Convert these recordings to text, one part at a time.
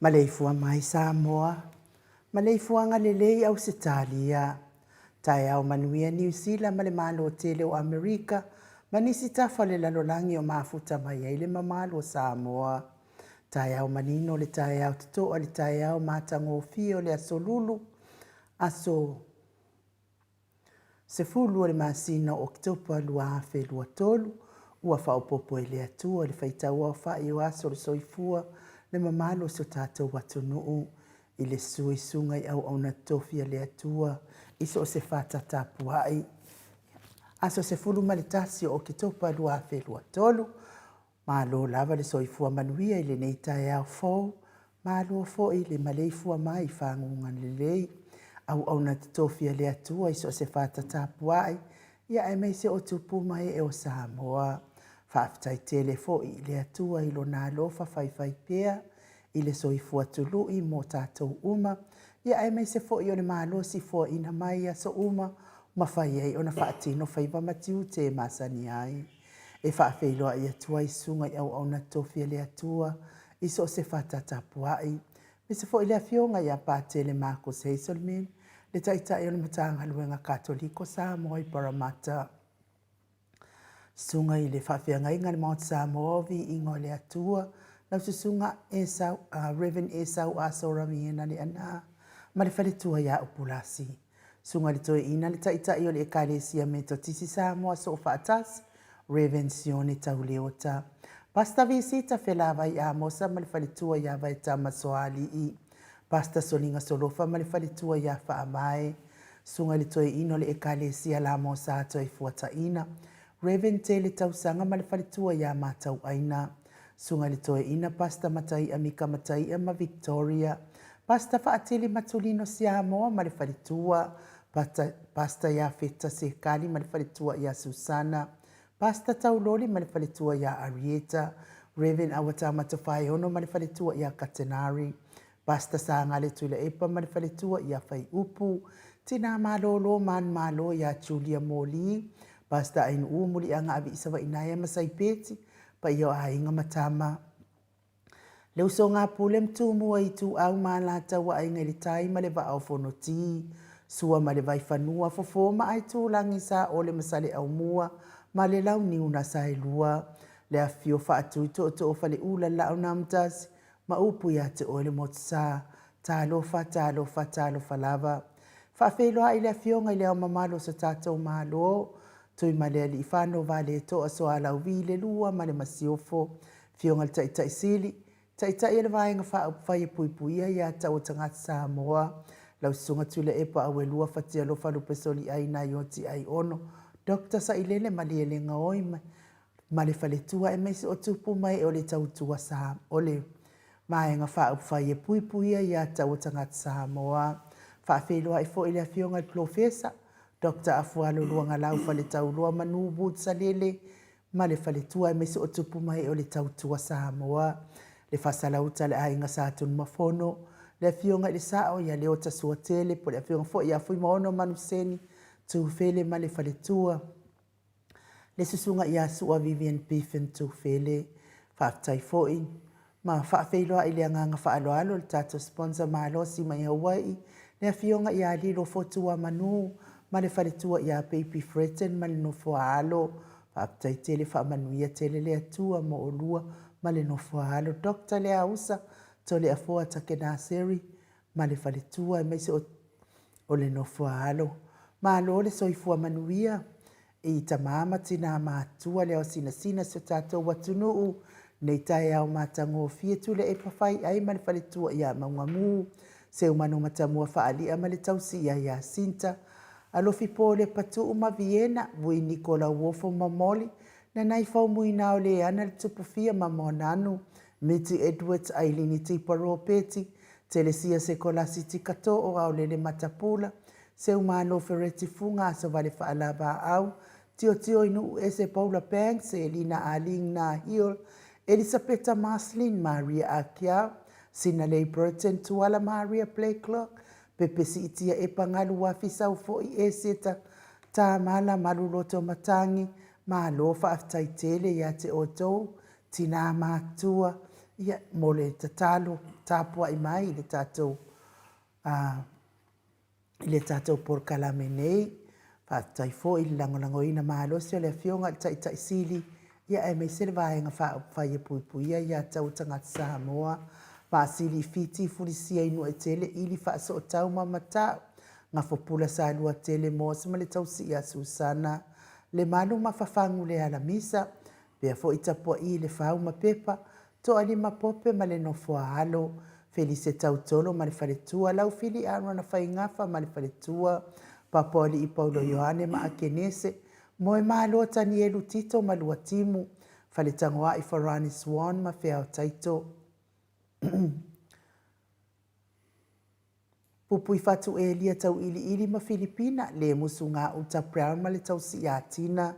Maleifua mai Samoa, maleifuaga lelei Ausetalia, taeao manuia Niu Sila ma le Malo tele o Amerika ma nisi tafa o le lalolagi o mafuta mai ai le mamalu o Samoa. Taeao manino le taeao totoa le taeao matagofie o le Aso Lulu, aso 10 o le masina o Oketopa 2023, ua faaopoopo e le Atua le faitauaofai o aso o le soifua le mamalu o si o tatou atunuu i le sui susuga i auauna tofi a le Atua i so o se fata tapuai. Aso 11 o Oketopa 2023, Malo lava le soifua manuia i lenei taeao fou, malo foi le maleifua mai i faguga lelei. Auauna totofi a le Atua i so o se fata tapuai, ia aemaise o tupu ma ee o Samoa. Faafetai tele foi i le Atua i Lona alofa faifaipea i le soifua tului mo tatou uma, ia aemaise foi o le malosi foaina mai i aso uma mafai ai ona faatino faiva ma tiute e masani ai. E faafeiloai atu ai susuga i auauna tofi a le Atua i so o se fata tapuai, aemaise foi le Afioga ia Patele Marcus Hazelman, le Taitai o le Matagaluega Katoliko Samoa i Parramatta. Susuga i le Faafeagaiga a le Maota Samoa o Viiga o le Atua, lau Susuga Esau, Rev. Esau Aso Ramiena Leaana ma le faletua ia Upulasi. Susuga i le Toeaina le Taitai o le Ekalesia Metotisi Samoa Soofaatasi, Rev. Sione Tauleota. Pastor Visita Felavai Amosa ma le faletua ia Vaetama Soalii. Pastor Soliga Solofa ma le faletua ia Faavae. Susuga i le Toeaina o le Ekalesia Lamosa Toefuataina, Rev. Tele Tausaga ma le faletua ia Matauaina. Susuga i le Toeaina Pastor Mataia Mika Mataia ma Victoria, Pastor Faatili Matulino Siamoa ma le faletua, Pastor Iafeta Sekali ma le faletua ia Susana, Pastor Tauloli ma le faletua ia Arieta, Rev. Awatama Tofaeono ma le faletua ia Katenari, Pastor Sagale Tuilaepa ma le faletua ia Faiupu, Tina Malolo Manumalo ia Julia Moli, Pastor Ainuu Muliaga Aviisavainaea ma Saipeti, paia o aiga ma tama. Le usoga a Pule ma Tumua i Ituau ma Alataua Aiga i le Tai ma le Vaa o Fonoti, Sua ma le Vaifanua, Fofo ma Aitulagi, Saole ma Saleaaumua ma le Launiu na Saelua, le afifio Faatui Tootoo o Faleula le Laau na Amotasi ma upu ia te oe le Motusa. Talofa, talofa, talofa lava. Faafeiloai i le Afioga i Le Ao Mamalu o so tatou Malo, Tuimalealiifano Vaaletoa Sualauvi le Lua ma le Masiofo, Afioga i le Taitai Sili, Taitai o le Vaega Faaupufai e Puipuia Ia Te Au o Tagata Samoa, lau Susuga Tuilaepa Auelua Fatialofa Lupesoliai Naioti Aiono, Doctor Sailele Malielegaoi ma le faletua aemaise o tupu ma ee o le tautua o le Vaega Faaupufai e Puipuia Ia Te Au o Tagata Samoa. Faafeiloai foi i le Afioga i le Polofesa Doctor Afualo Luagalau Faletauloa Manu Wood Salele ma le faletua aemaise o tupu ma ee o le tautua Samoa, le Fasalauta le Aiga Sa Tunumafono, le Afioga i le Sao ia Leota Suatele po o le Afioga foi ia Fuimaono Manuseni Tufele ma le faletua, le Susuga ia Sua Vivian Biffen Tufele. Faafetai foi ma faafeiloai i le agaga faaaloalo le tatou sponsor malosi mai Hawaii, le Afioga ia Lilo Fotuamanu ma le faletua ia Baby Fretton ma le nofo a alo. Faafetai tele, faamanuia tele le Atua mo olua ma le nofo a alo. Doctor Leausa Toleafoa Takenaseri ma le faletua aemaise o le nofo a alo. Malo le soifua manuia i tama ma tina matua le ao sinasina si o tatou atunuu nei taeao matagofie Tuilaepa Faiai ma le faletua ia Maugamu, Seumanu Matamua Faalia ma le tausi ia Iasinta, Alofi Pole Patuu ma Viena, Vui Niko Lauofo ma Molly, Nanai Faumuina o Leana le Tupufia ma Moananu, Miti Edwards Ailini Tipa Ropeti, Telesia Sekolasi Tikatoo Aolele Matapula, Seumalo Fereti Fuga Asovale Faalavaau, Tiotio i Nuu Ese Paula Banks, Elina Aling Na Hill, Elisapeta Marceline Maria Akiau, Sinalei Burton Tuala Maria Blakelock, Pepe Siitia Epa Galu Afi Saufo'i Eseta Tamala Maluloto Matangi, Malo faafetai tele ia te outou tinā matua ia mo le tatalo tapuai mai i le tatou i le tatou polokalame nei. Faafetai foi i le lagolagoina malosi o le Afioga i le Taitai Sili ia aemaise le Vaega Faaupufai e Puipuia Ia Taua Tagata Samoa, Maasili Fiti Fulisia Inuaitele Ili Faasootau ma Matau, Gafopula Saluatele Mose ma le Tausii ia Susana, Lemalu ma Fafagu le Alamisa, Pea foi tapua'i le fau ma pepa, Toalima Pope ma le nofo a alo, Felise Tautolo ma le faletua, Laufili Arona Faigafa ma le faletua, Papoali'i Paulo Ioane ma Akenese, Moemaloa Tanielu Tito ma Luatimu, Faletagoa'i Farani Swan ma Feao Taito. Pupuifatu Elia Tauiliili ma Filipina, Lemusu Gauta Brown ma le tausi ia Tina,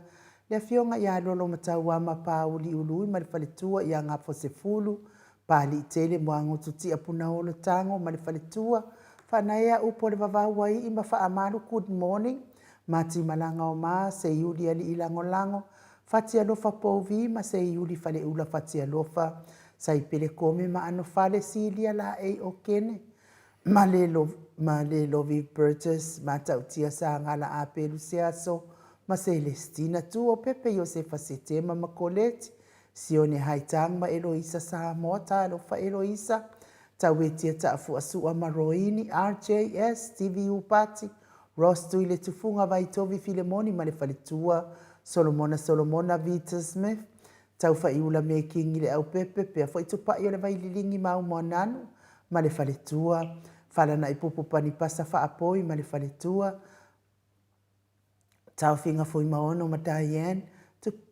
le Afioga ia Lolomatauama Paauli Ului ma le faletua ia Gafosefulu, Paliitele Moagutu Tia Punaolo Tago ma le faletua, Faanaea Upu o le Vavau Aii ma Faamalu Good morning, Matimalaga o Ma, Seiuli Alii Lagolago, Fatialofa Pouvi ma Seiuli Faleula Fatialofa, Saipele Kome ma Anofale Silia Laei Okene, ma le ma le Lovi Burgess, Matautia Sagala Apelu Seaso ma Celestina Tuo Pepe Iosefa Setema ma Colette Sione Haitang ma Eloisa Samoa Talofa Eloisa Tauetia Taafua Sua ma Roini RJS Stevie Upati Ross Tuiletufuga Vaitovi Filemoni ma le faletua Solomona Solomona Vita Smith Taufa'iula Mekingi Leaupepe, pea foi Tupa'i o le Vaililigi ma Aumoananu ma le faletua, Falana'ipupu Panipasa Faapoi ma le faletua, Taofiga Fuimaono ma Diane,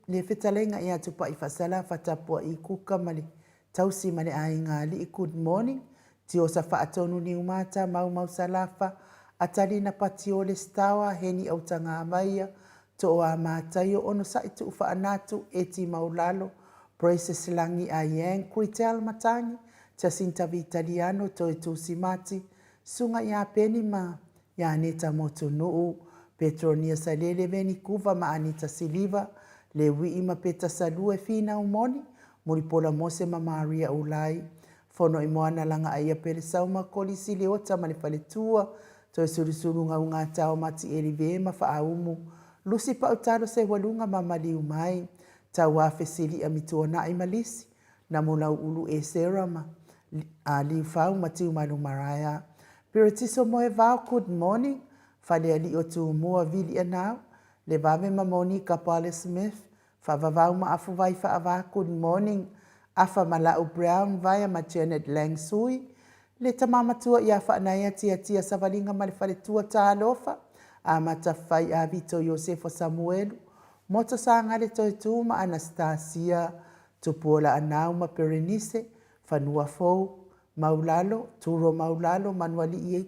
le fetalaiga ia Tupa'i Faasala Fatapua'i Kuka ma le tausi ma le aiga alii Good morning Tiosa Faatonu Niumata Maumau Salafa Atalina Patiole Stawa Heni Autagamaia Tooa Mataio Onosa'i Tuufaanatu Eti Maulalo Precious Lagi Ayang Kritel Matangi. Jacinta Vitaliano, Toetu Simati, Susuga ia Peni ma ia Aneta Motunuu, Petronia Salele Venikuva ma Anita Siliva, Lewii ma Peta Salue Finau Moni, Mulipola Mose ma Maria Ulai, Fono i Moana Lagaaia Pelesau ma Kolisi Leota ma le Faletua, Toesulusulu Gaugatao ma Tieli ma Faaumu, Lusi Pautalo Seualuga ma Maliu Mai, Tauafe Silia Mituanai ma Lisi, Namulauulu Esera ma Liufau ma Tiumalu Maraea, Piritiso Moevao Good morning, Falealii o Tumua Vilianau, Levave ma Monika Pale Smith, Faavavau ma Afuvai Faava Good morning, Afa ma Lau Brown Vaea ma Janet Lang Sui, Le tama matua ia Faanaia Tiatia Savaliga ma le faletua Talofa, Amata Fai a Vito Iosefo Samuelu, Moto Sagale Toetu ma Anastasia, Tupuola Anau ma Perenise, Fanua Fou, Maulalo, Turo Maulalo, Manualii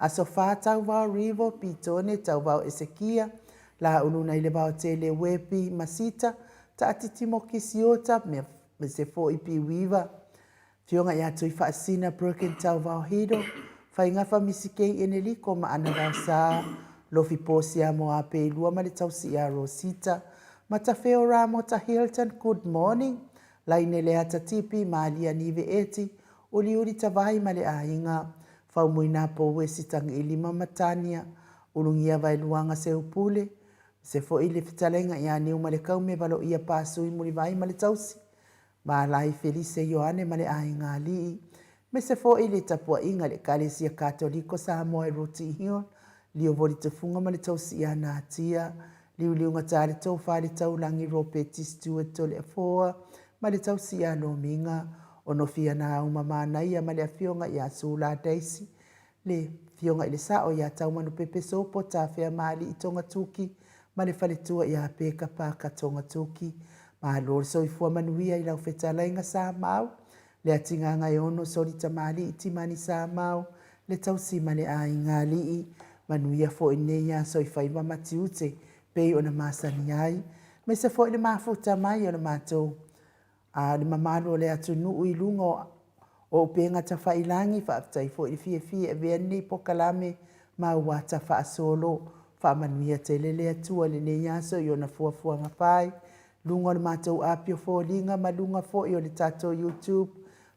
Aso Fa Tauvao Rivo, Pitone, Tauvao Esekia, Laulu Nailevaotele Wepi, Masita, Taatiti Mokisiota, me se foi Piuiva, Afioga ia Tuifaasina Broken Tauvao Hido, Faigafa Misikei Eneliko ma Ana Vaosa, Lofi Posia Moapeilua ma le tausi ia Rosita, Matafeo Ramota Hilton, Good morning, Laine Leata Tipi, Malia Nive Eti, Uliuli Tavai ma le aiga, Faumuina Pouesi Tagiilima ma Tania, Ulugia Vaeluaga Seupule, se foi le fetalaiga ia Niumalekau me Valoia Pasui Mulivai ma le tausi, Malai Felise Ioane ma le aiga alii, me se foi le tapuaiga i le Ekalesia Katoliko Samoa i Rotee Hill, Liovoli Tufunga ma le tausi ia Natia, Liuliuga Ta le Tofa le Taulagi Ropeti Stewart Toleafoa ma le tausi ia Lomiga, Onofia Nauma Manaia ma le afioga ia Sula Daisy, le Afioga i le Sao ia Taumanupepe Sopo Tafeamaalii Togatuki ma le faletua ia Peka Parker Togatuki. Malo le soifua manuia i lau fetalaiga Samau, le Atigagaeono Soli Tamalii Timani Samau, le tausi ma le aiga alii. Manuia foi nei aso i faiva ma tiute pei ona masani ai, aemaise foi le mafuta mai o le matou A o le mamalu o le atunuu i luga o upega tafailagi, faafetai foi i le fiafia e avea lenei polokalame ma uata faasolo. Faamanuia tele le Atua i lenei aso i ona fuafuaga fai, luga o le matou api o foliga ma luga foi o le tatou YouTube.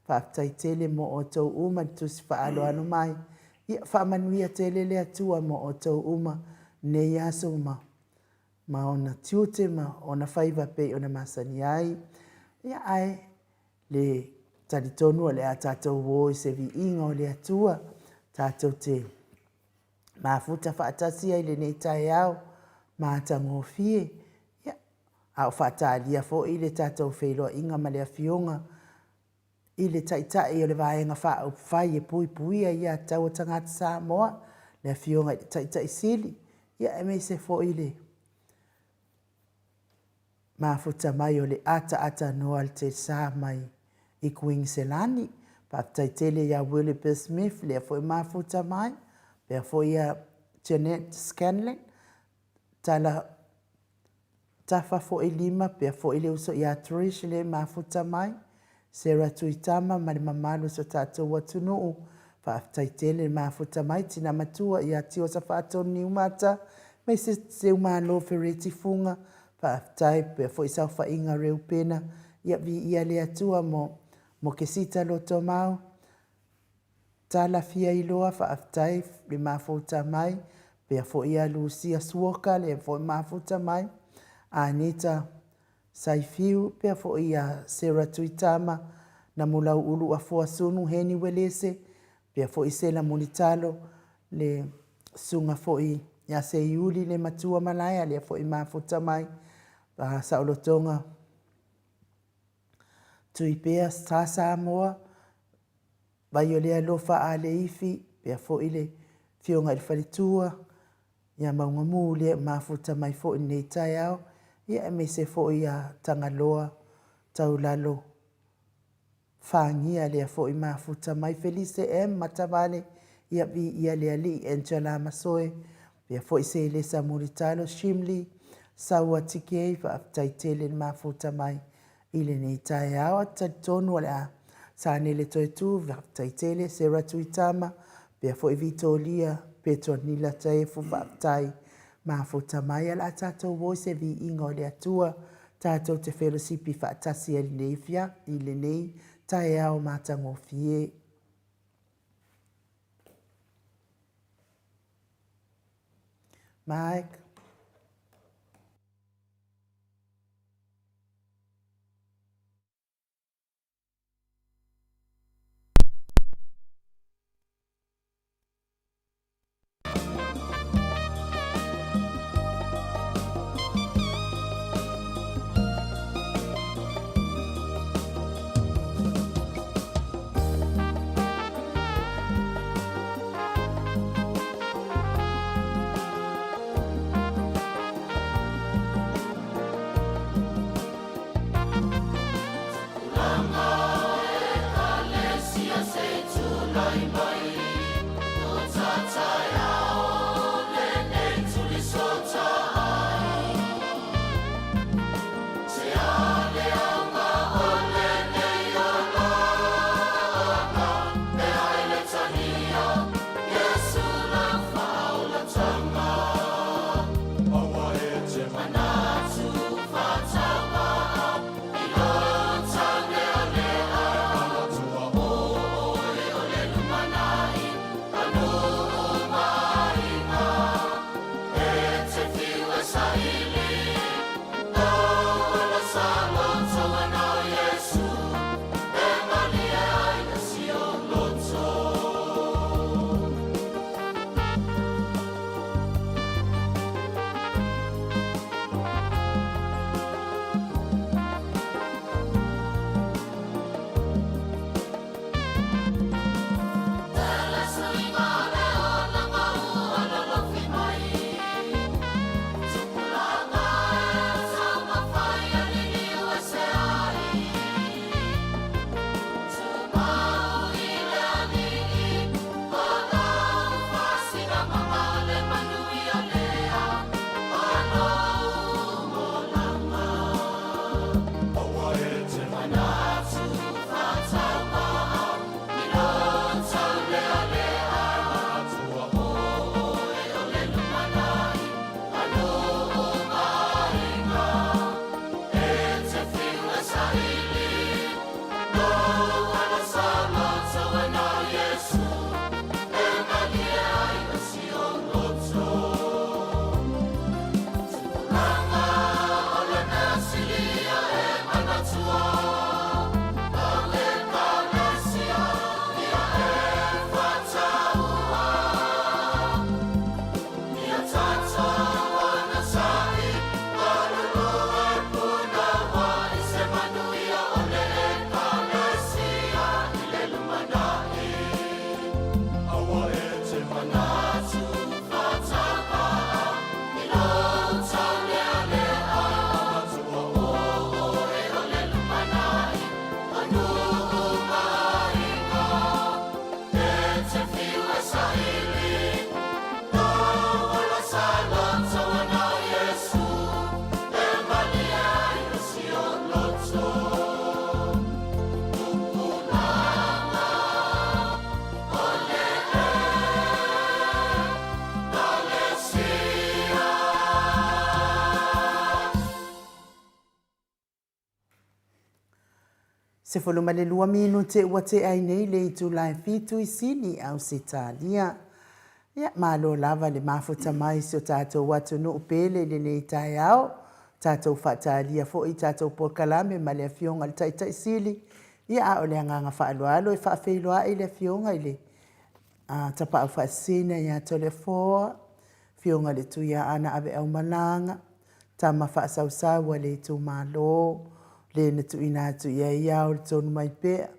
Faafetai tele mo outou uma i le tusi faaaloalo mai. Ia faamanuia tele le Atua mo outou uma lenei aso ma ma ona tiute ma ona faiva pei ona masani ai. Ia, ae le talitonu o le a tatou o i se viiga o le Atua, tatou te mafuta faatasi ai lenei taeao matagofie, ia, a o faatalia foi le tatou feiloaiga ma le Afioga i le Taitai o le Vaega Faaupufai e Puipuia Ia Taua Tagata Samoa, le Afioga i le Taitai Sili, ia aemaise foi le mafuta mai o le ataata noa le Telsa mai i Kuiniselani. Faafetai tele ia Willie Smith lea foi mafuta mai, pea foi ia Jeanette Scanlon, tala Tafa foi lima, pea foi le uso ia Trish le mafuta mai, Sarah Tuitama ma le mamalu o so tatou atunuu. Faafetai tele le mafuta mai tina matua ia Tiosa Faatonu Niumata me se Seumalo Fereti Fuga. Faafetai pea foi saofaiga Reupena ia viia le Atua mo mo Kesita Lotomau. Tala fia iloa faafetai le mafuta mai, pea foi ia Lucia Suoka le foi mafuta mai, Anita Saifiu, pea foi ia Sarah Tuitama, Namulau Ulu Afoa Sunu Heni Welese, pea foi Sela Mulitalo, le susuga foi ia Seiuli le matua malaea lea foi mafuta mai, Saolotoga Tuipea Star Samoa, Vai o le alofa a le ifi, pea foi le Afioga i le Faletua ia Maugamu lea e mafuta mai foi lenei taeao, ia aemaise foi ia Tagaloa Taulalo Fagia lea foi mafuta mai, Felise M Matavale, ia viia le Alii, Angela Masoe, pea foi Selesa Mulitalo, Shimley Saua TK, faafetai tele le mafuta mai i lenei taeao. Ou te talitonu o le a Sanele Toetu, faafetai tele, Sarah Tuitama, pea foi Vitolia, Petronila Taefu, faafetai. Mafuta mai a le a tatou o i se viiga o le Atua, tatou te felosipi faatasi ai lenei fia, i lenei taeao matagofie. Mike. 12 minute ua tea ai nei le itula e 7 i Sini, Ausetalia. Ia, malo lava le mafuta mai si o tatou atunuu pele i lenei taeao. Tatou faatalia foi tatou polokalame ma le Afioga i le Taitai Sili. Ia, a o le agaga faaaloalo e faafeiloai le Afioga i le Tapaau Faasisina ia Toleafoa, Afioga i le Tuiaana Aveaumalaga, tama faasausau a le itumalo, le na tuuina atu i ai ao le tonu mai pea,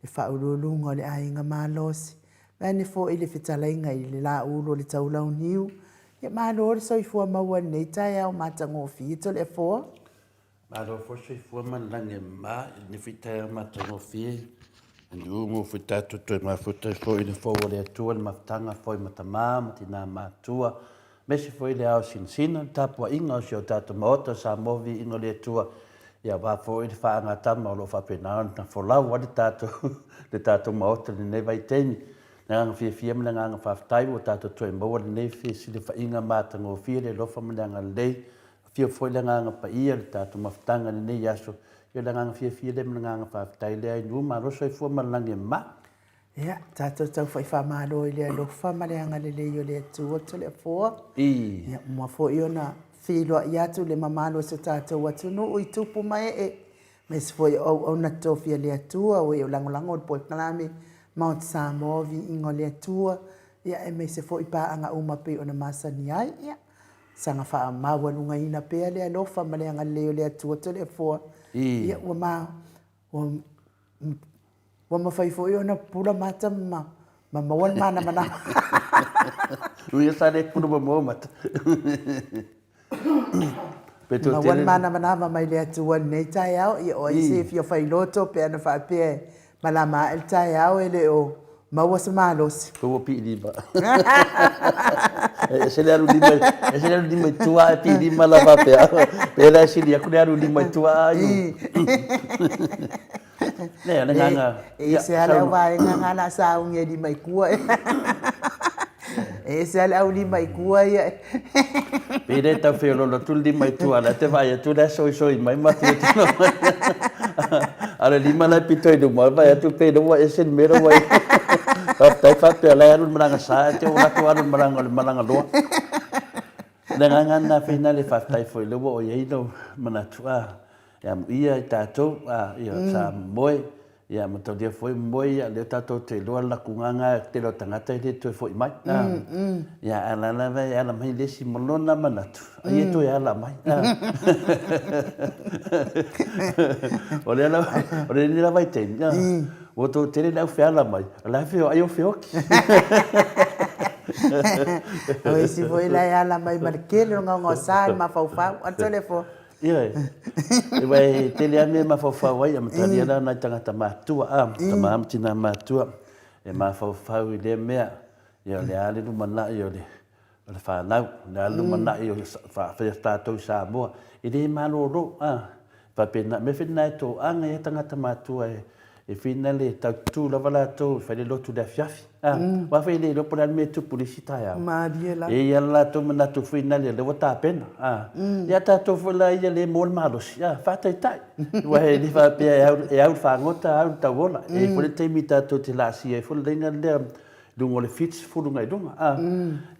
le faauluuluga o le aiga malosi, vaeane foi le fetalaiga i le laulu o le taulauniu. Ia malo le soifua maua i lenei taeao matagofie Toleafoa. Malo foi le soifua ma le lagi e mama i lenei foi taeao matagofie. Anu mo foi tatou toe mafuta ai foi i le fou o le Atua, le mafutaga foi ma tama ma tina matua, aemaise foi le ao sinasina, le tapuaiga o si o tatou Maota o Samoa, viiga o le Atua. Ia aua foi le faagatama o lo o faapena ona folau ai le tatou le tatou Maota i lenei vaitaimi. Le agaga fiafia ma le agaga faafetai ua tatou toe maua lenei fesilafaiga matagofie le alofa ma le agalelei. Afio foi le Agaga Paia i le tatou mafutaga i lenei aso. Ia o le agaga fiafia lea ma le agaga faafetai lea i nu malo soifua ma le lagi e mama. Ia, tatou tau fai faamalo i le alofa ma le agalelei o le Atua Toleafoa. Ia, mua foi ona feiloai atu le mamalu o si o tatou atunuu i tupu ma ee, aemaise foi o auauna totofi a le Atua, o e o lagolago le polokalame Mount Samoa Viiga o le Atua, ia, aemaise foi paaga uma pei ona masani ai. Ia, saga faamaualugaina pea le alofa ma le agalelei o le Atua Toleafoa. Ia, ua ma, ua Ua mafai foi ona pupula mata ma ma maua le manamanama. Ui sa le pula ma maua mata. Pe to maua le manamanama mai le Atua i lenei taeao, ia o ai se fia fai loto pe ana faapea e malama ae le taeao e le o maua se malosi. Pe ua pii lima. E ese le alu lima, ese le alu lima i tua e pii lima la faapea. Pe la e sili aku le alu lima i tua ai. Le, le agaga. E ese lava le au vaega na la sauni e lima i tua. E ese lava le au lima i tua ia. Pe le tau feololo atu le lima i tua, la te vaai atu la soisoi mai ma tu atu. A le lima la pito i luma, vaai atu pe ua ese le mea la ua i. Faafetai faapea la e alu le malaga sa, e te o latou alu le malaga o le malaga loa. Le agaga lena Feina le faafetai foi lea ua oo i ai lou manatu a. E amuia i tatou, a, ia, sa moe, ia, ma taulia foi moe, ia, lea tatou te iloa le lakuga e tele o tagata e le toe foi mai. A, ia, a la lava e ala mai le isi ma lona manatu, ai e toe ala mai. A. O lea lava, o lenei lava vaitaimi, a, ua tou tele le au feala mai, o la e feoai o feoki. O isi foi la e ala mai ma le tele o gaogaosa i le mafaufau. Atu le fo. Ioe. Aua e tele lava mea e mafaufau ai, a matalia la nai tagata matutua, a, tama ma tina matutua, e mafaufau i lea mea, ia o le a le lumanai o le, o le fanau, o le a le lumanai o le faafaia tatou i Samoa. E le malolo, a, faapena, mea foi lena e toaga ai tagata matutua e, e fina le tau tutū lava latou e fai le lotu i le afiafi. A, aua foi e le iloa po o le a le mea e tupu i le isi taeao. Malie lava. E i ai le latou manatu foi lena lea ua tapena. A, ia tatou foi la ia lea e maua le malosi, a, faataitai. Aua e le faapea e au, e au le fagota, au le tauola. E i ai foi le taimi tatou te laasia ai foi le laina lea i luga o le 70 agai i luga. A,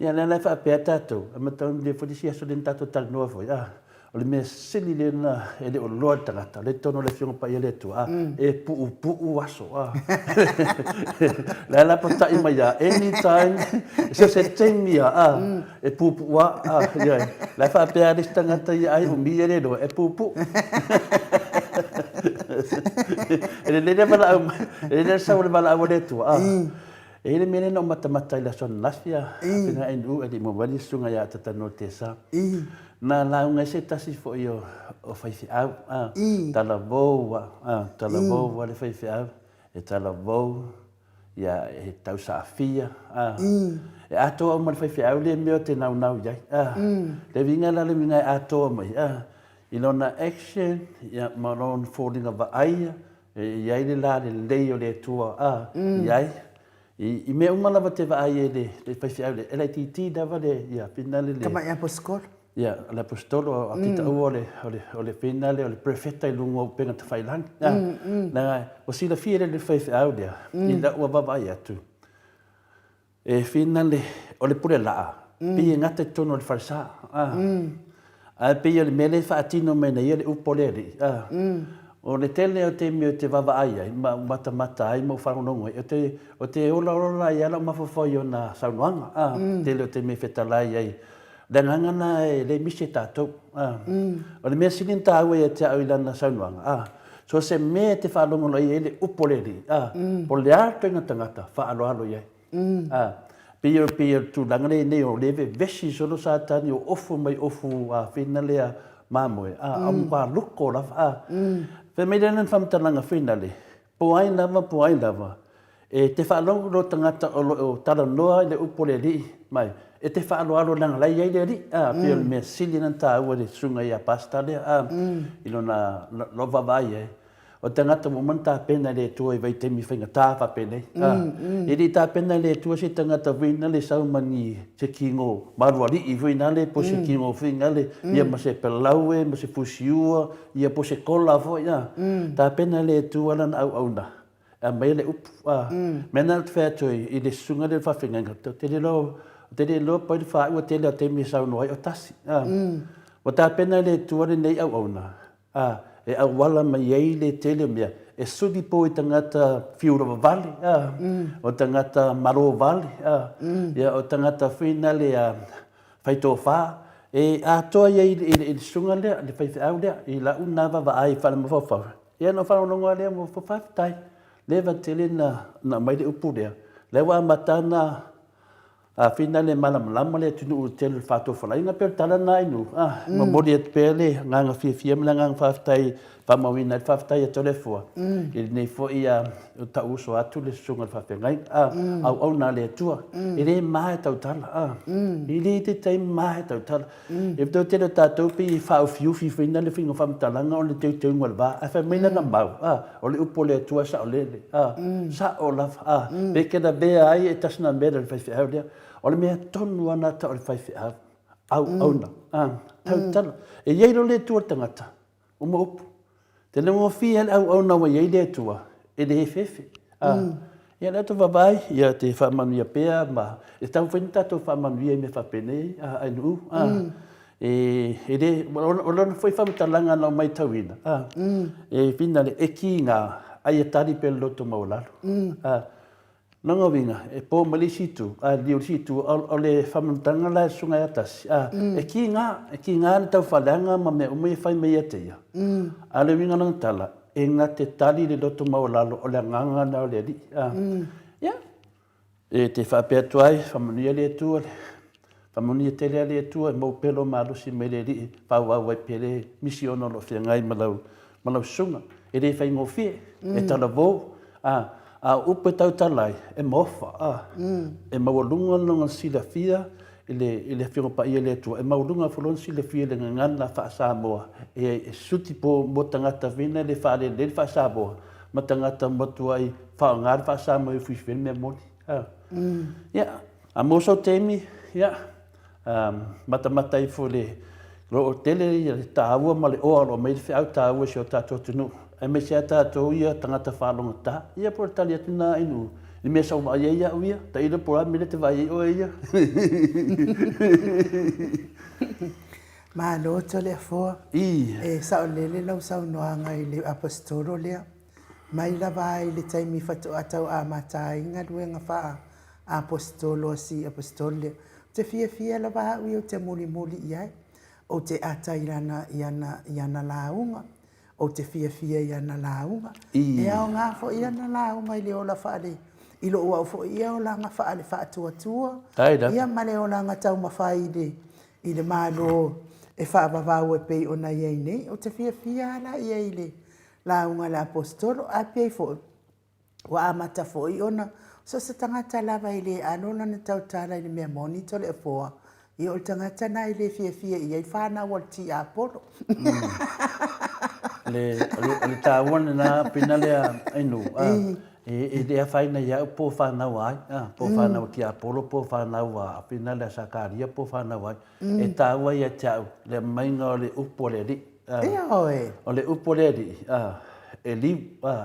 ia lea la e faapea tatou, e mataulia foi le isi aso lea na tatou talanoa foi, a, O le mea sili lena e le o loa le tagata, o lea i totonu o le Afioga Paia a le Atua, e puupuu aso. La la patai mai a anytime, so se taimi a, e puupuu a, ioe. La e faapea le isi tagata ia ai umi e le loa, e puupuu. E lelei le valaau mai, e lelei le sau o le valaau a le Atua. E i ai le mea lea na ou matamata i le aso ananafi a Fegainu e le i maua mai le susuga ia Tatanoa Tesa. Na lauga ai se tasi foi o, o faifeau, a, talavou a, a, talavou a le faifeau, e talavou, ia, e tausaafia, a. E atoa uma le faifeau lea mea o te naunau i ai, a. Le uiga la le uiga e atoa mai, a, i lona action, ia, ma lona foliga vaaia, E i ai le lalelei o le Atua, a, i ai. I, i mea uma lava te vaai e le, le faifeau le, e laitiiti lava le, ia, finale le. Tamai aposikolo. Ia, le aposikolo, a te taua o le, o le, o le finale o le prefeta i luga o upega tafailagi. A, leaga, ua silafia e le faifeau lea, i lau ua vaavaai atu. E finale, o le pule laa, pei e gata i totonu o le falesa. Ae pei o le mea lea e faatino mai nei ia le upu a le Alii. O le tele o taimi ou te vaavaai ai ma ou matamata ai ma ou faalogologo ai, ou te olaola ai lava lou mafaufau i ona saunoaga. Tele o taimi e fetalai ai. O le agaga lena e le misi e tatou. O le mea sili ona taua ia te au i lana saunoaga, so o se mea e te faalogologo ai le upu a le Alii, po o le a le ituaiga tagata, faaaloalo i ai. A, pei o, pei o le tulaga lea nei o lea e vevesi solo Satani o ofu mai ofu a whina lea mamoe, a, a matua luko lava, a. Fai mai lea lana faamatalaga whina le, po ai lava, po ai lava, e te faalogo lo tagata o lo o talanoa i le upu a le Alii, Mai, e te faaaloalo leaga la e i ai le Alii, a, pei o le mea sili lena ona taua i le susuga ia Pastor lea, a, i lona, lou vaavaai i ai. O le tagata ua uma ona tapena e le Atua i vaitaimi faigata faapenei, a, e le i tapena e le Atua se tagata foi na le sau ma ni, se tino malualii foi nale po o se tino foi nale, ia ma se palaue ma se fusiua, ia po o se kola foi, a. Tapena e le Atua lana auauna e aumai ai le upu, a. Mea lena ou te fai atu ai i le susuga lea o le faafeagaiga, ou te le iloa, ou te le iloa po o ai le faaiu tele o taimi e saunoa ai, o tasi, a. Ua tapena e le Atua lenei auauna, A, e auala mai ai le tele o mea e suli po i tagata fiu vale, a, o tagata malo vale, a, ia o tagata foi nale a faitofa, e atoa i ai i le susuga lea, le faifeau lea, i lau na vaavaai faalemafaufau. Ia ona ou faalogologo lava lea, ua faafetai, leva tele na aumai le upu lea, lea ua amata ona A fina le malamalama le atunuu i le tele o le faatofalaiga, pei o le tala lena i nuu. A, momoli atu pea le agaga fiafia ma le agaga faafetai e faamauina ai le faafetai atu a le Afua i lenei foi tau uso atu le susuga i le faafeagaiga. A, auauna a le Atua, e le ma e tautala, a, e le te taimi ma e tautala. E pei o le tele o tatou pei e faaufiufi foi na le faiga o faamatalaga ona o le teuteuga o le va, ae fai mai lana mau, a, o le upu a le Atua e saolele, a, sao lava, a, pe te lavea ai e tasi na mea le faifeau lea. O le mea tonu lava lena tau o le faifeau, auauna, a, tautala. E i ai loa le Atua i le tagata, Uma upu. Te logofia ai le auauna ua i ai le Atua, e le efeefe. A, ia lea tou vaavaai, ia te faamanuia pea ma e taumafai ona tatou faamanuia i mea faapenei, a, ainuu, a, e, e le, o lona foi faamatalaga na ou matauina, a, e finale, e kiga, a ia tali pea le loto maualalo. A, Lona uiga, e po mai le isi itu, a liu le isi itu, o le faamanutaga la e susuga ia tasi, a, e kiga, e kiga le taufaaleaga ma mea uma ia e fai mai ia te ia. A o le uiga o lana tala, e na te tali le loto maualalo o le agaga lena o le Alii. A, ia, e te faapea atu ai, faamanuia le Atua, faamanuia tele a le Atua e maua pea lou malosi mai le Alii e faaauau ai pea le misiona o lo o feagai ma lau ma lau susuga. E le faigofie, e talavou, a, a o upu e tautala ai, e maofa, a, e maualuga lona silafia i le, i le Afioga Paia i le Atua, e maualuga foi lona silafia i le gagana faa-Samoa, e, e suti po mo tagata fina le faalelei le faa-Samoa, ma tagata matuai faaaoga le faa-Samoa e ufiufi ai le mea moni. A. Ia, a mo sou taimi, ia, matamata ifo i le o lo o tele le taua ma le oa o lo o aumai le feau taua i si o tatou atunuu, aemaise lava tatou ia tagata faalogogata. Ia po o le tali atu lena i le mea sa ou vaai ai au ia, tailo po o le a le mea lea e te vaai ai oe ia. Malo Toleafoa. E saolele lau saunoaga i le Aposetolo lea. Mai lava ai le taimi faatoa tau amata ai galuega faa Aposetolo a si Aposetolo lea. Ou te fiafia lava au ia ou te mulimuli i ai. Ou te ata i lana, i ana, i ana lauga. Ou te fiafia i ana lauga. E aoga foi ana lauga i le ola faale, i lou au foi ia olaga faale faatuatua, ia ma le olaga taumafai i le, i le Malo e faavavau e pei ona i ai nei. Ou te fiafia lava la i ai i le lauga a le Aposetolo, ae pei foi ua amata foi ona so o se tagata lava e le alo lana tautala i le mea moni Toleafoa, ia o le tagata lena e le fiafia i ai fanau a le tiapolo. O le taua lena pina lea Ainu, e le afaina ia au po o fanau a ai, po o fanau a tiapolo, po o fanau a pina lea Sakaria, po o fanau a ai. E taua ia te au le aumaiga o le upu a le Alii. Ioe. O le upu a le Alii, e liu,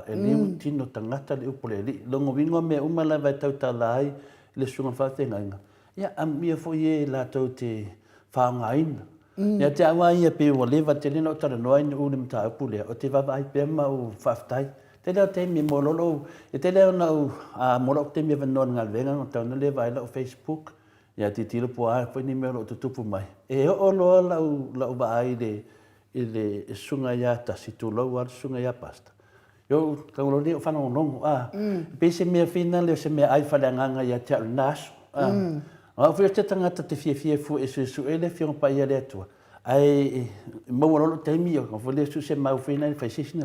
e liu tino tagata le upu a le Alii. Lona uiga o mea uma lava e tautala ai le susuga i le faafeagaiga, ia amuia foi e latou te faaaogaina. Ia te au lava ia pei ua leva tele ona ou talanoa i le mataupu lea, ou te vaavaai pea ma ou faafetai. Tele lava taimi mo lou, e tele lava ona ou, mo lou taimi avanoa i le galuega ona tatau ona le vaai lau Facebook, Ia tilotilo po o a foi ni mea o lo o tutupu mai. E oo loa lau, lau vaai i le, i le susuga ia Tasi, tulou lava le susuga ia Pastor, ia ou tago loa lea ou faalogologo, a, e pei se mea finale o se meaai faaleagaga ia te au i lena aso. A, o au foi o se tagata ou te fiafia fua e suesue le Afioga Paia a le Atua, ae e maua loa lou taimi, ona foi lea sue se mau finale, fai se isi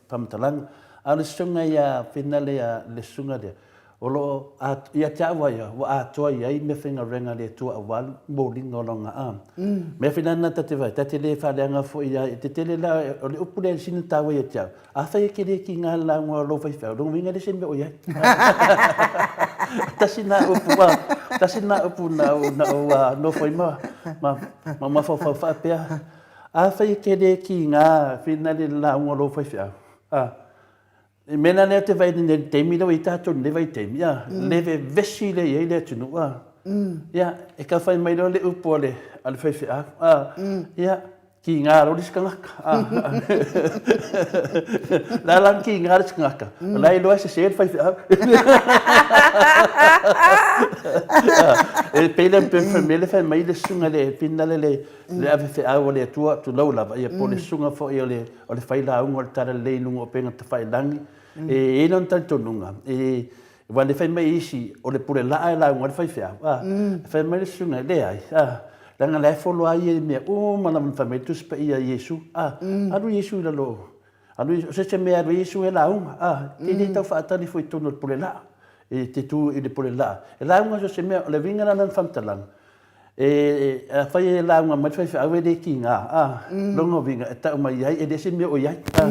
faamatalaga. A o le susuga ia finale a le susuga lea, O lo o, ia te au a ia, ua atoa i ai mea faigaluega a le Atua aua le moliga o lona a. Mea foi la lena ta te vaai, ta te le faaleaga foi ia, e tetele la, o le upu lea e sina taua ia te au, afai e te le tiga le lauga o lou faifeau, lona uiga e le se mea o i ai. Tasi na upu, a, tasi na upu na ou, na ou nofo ai ma, ma, ma mafaufau faapea, afai e te le tiga finale le lauga o lou faifeau, a, I mea la lea ou te vaai nei i le taimi lea ua i ai tatou i lenei vaitaimi, a, le vevesi lea e i ai le atunuu, a. Ia, e tau fai mai loa le upu a le, a le faifeau, a, ia, tiga loa le isi tagata, a. O le a la le tiga le isi tagata? O la e iloa e sese le faifeau. E pei la, pei le mea lea fai mai le susuga i le finale le, le ave feau a le Atua, tulou lava, ia po o le susuga foi o le, o le failauga o le Talalelei i luga o upega tafailagi. E i ai lona talitonuga, e, aua le fai mai isi, o le pule laa e lauga ai le faifeau, a, e fai mai le susuga, e leai, a, leaga la e folo lava ia i mea uma lava na fai mai ai le Tusi Paia a Iesu, a, alu Iesu i lalo, alu, o se isi mea e alu ai Iesu e lauga, a, e le tau faatali foi i totonu o le pule laa, e te tu i le pule laa, e lauga so o se mea, o le uiga la lena o le faamatalaga, E, afai e lauga mai le faifeau e le tiga, a, lona uiga e tau mai ai e le o se mea o i ai, a.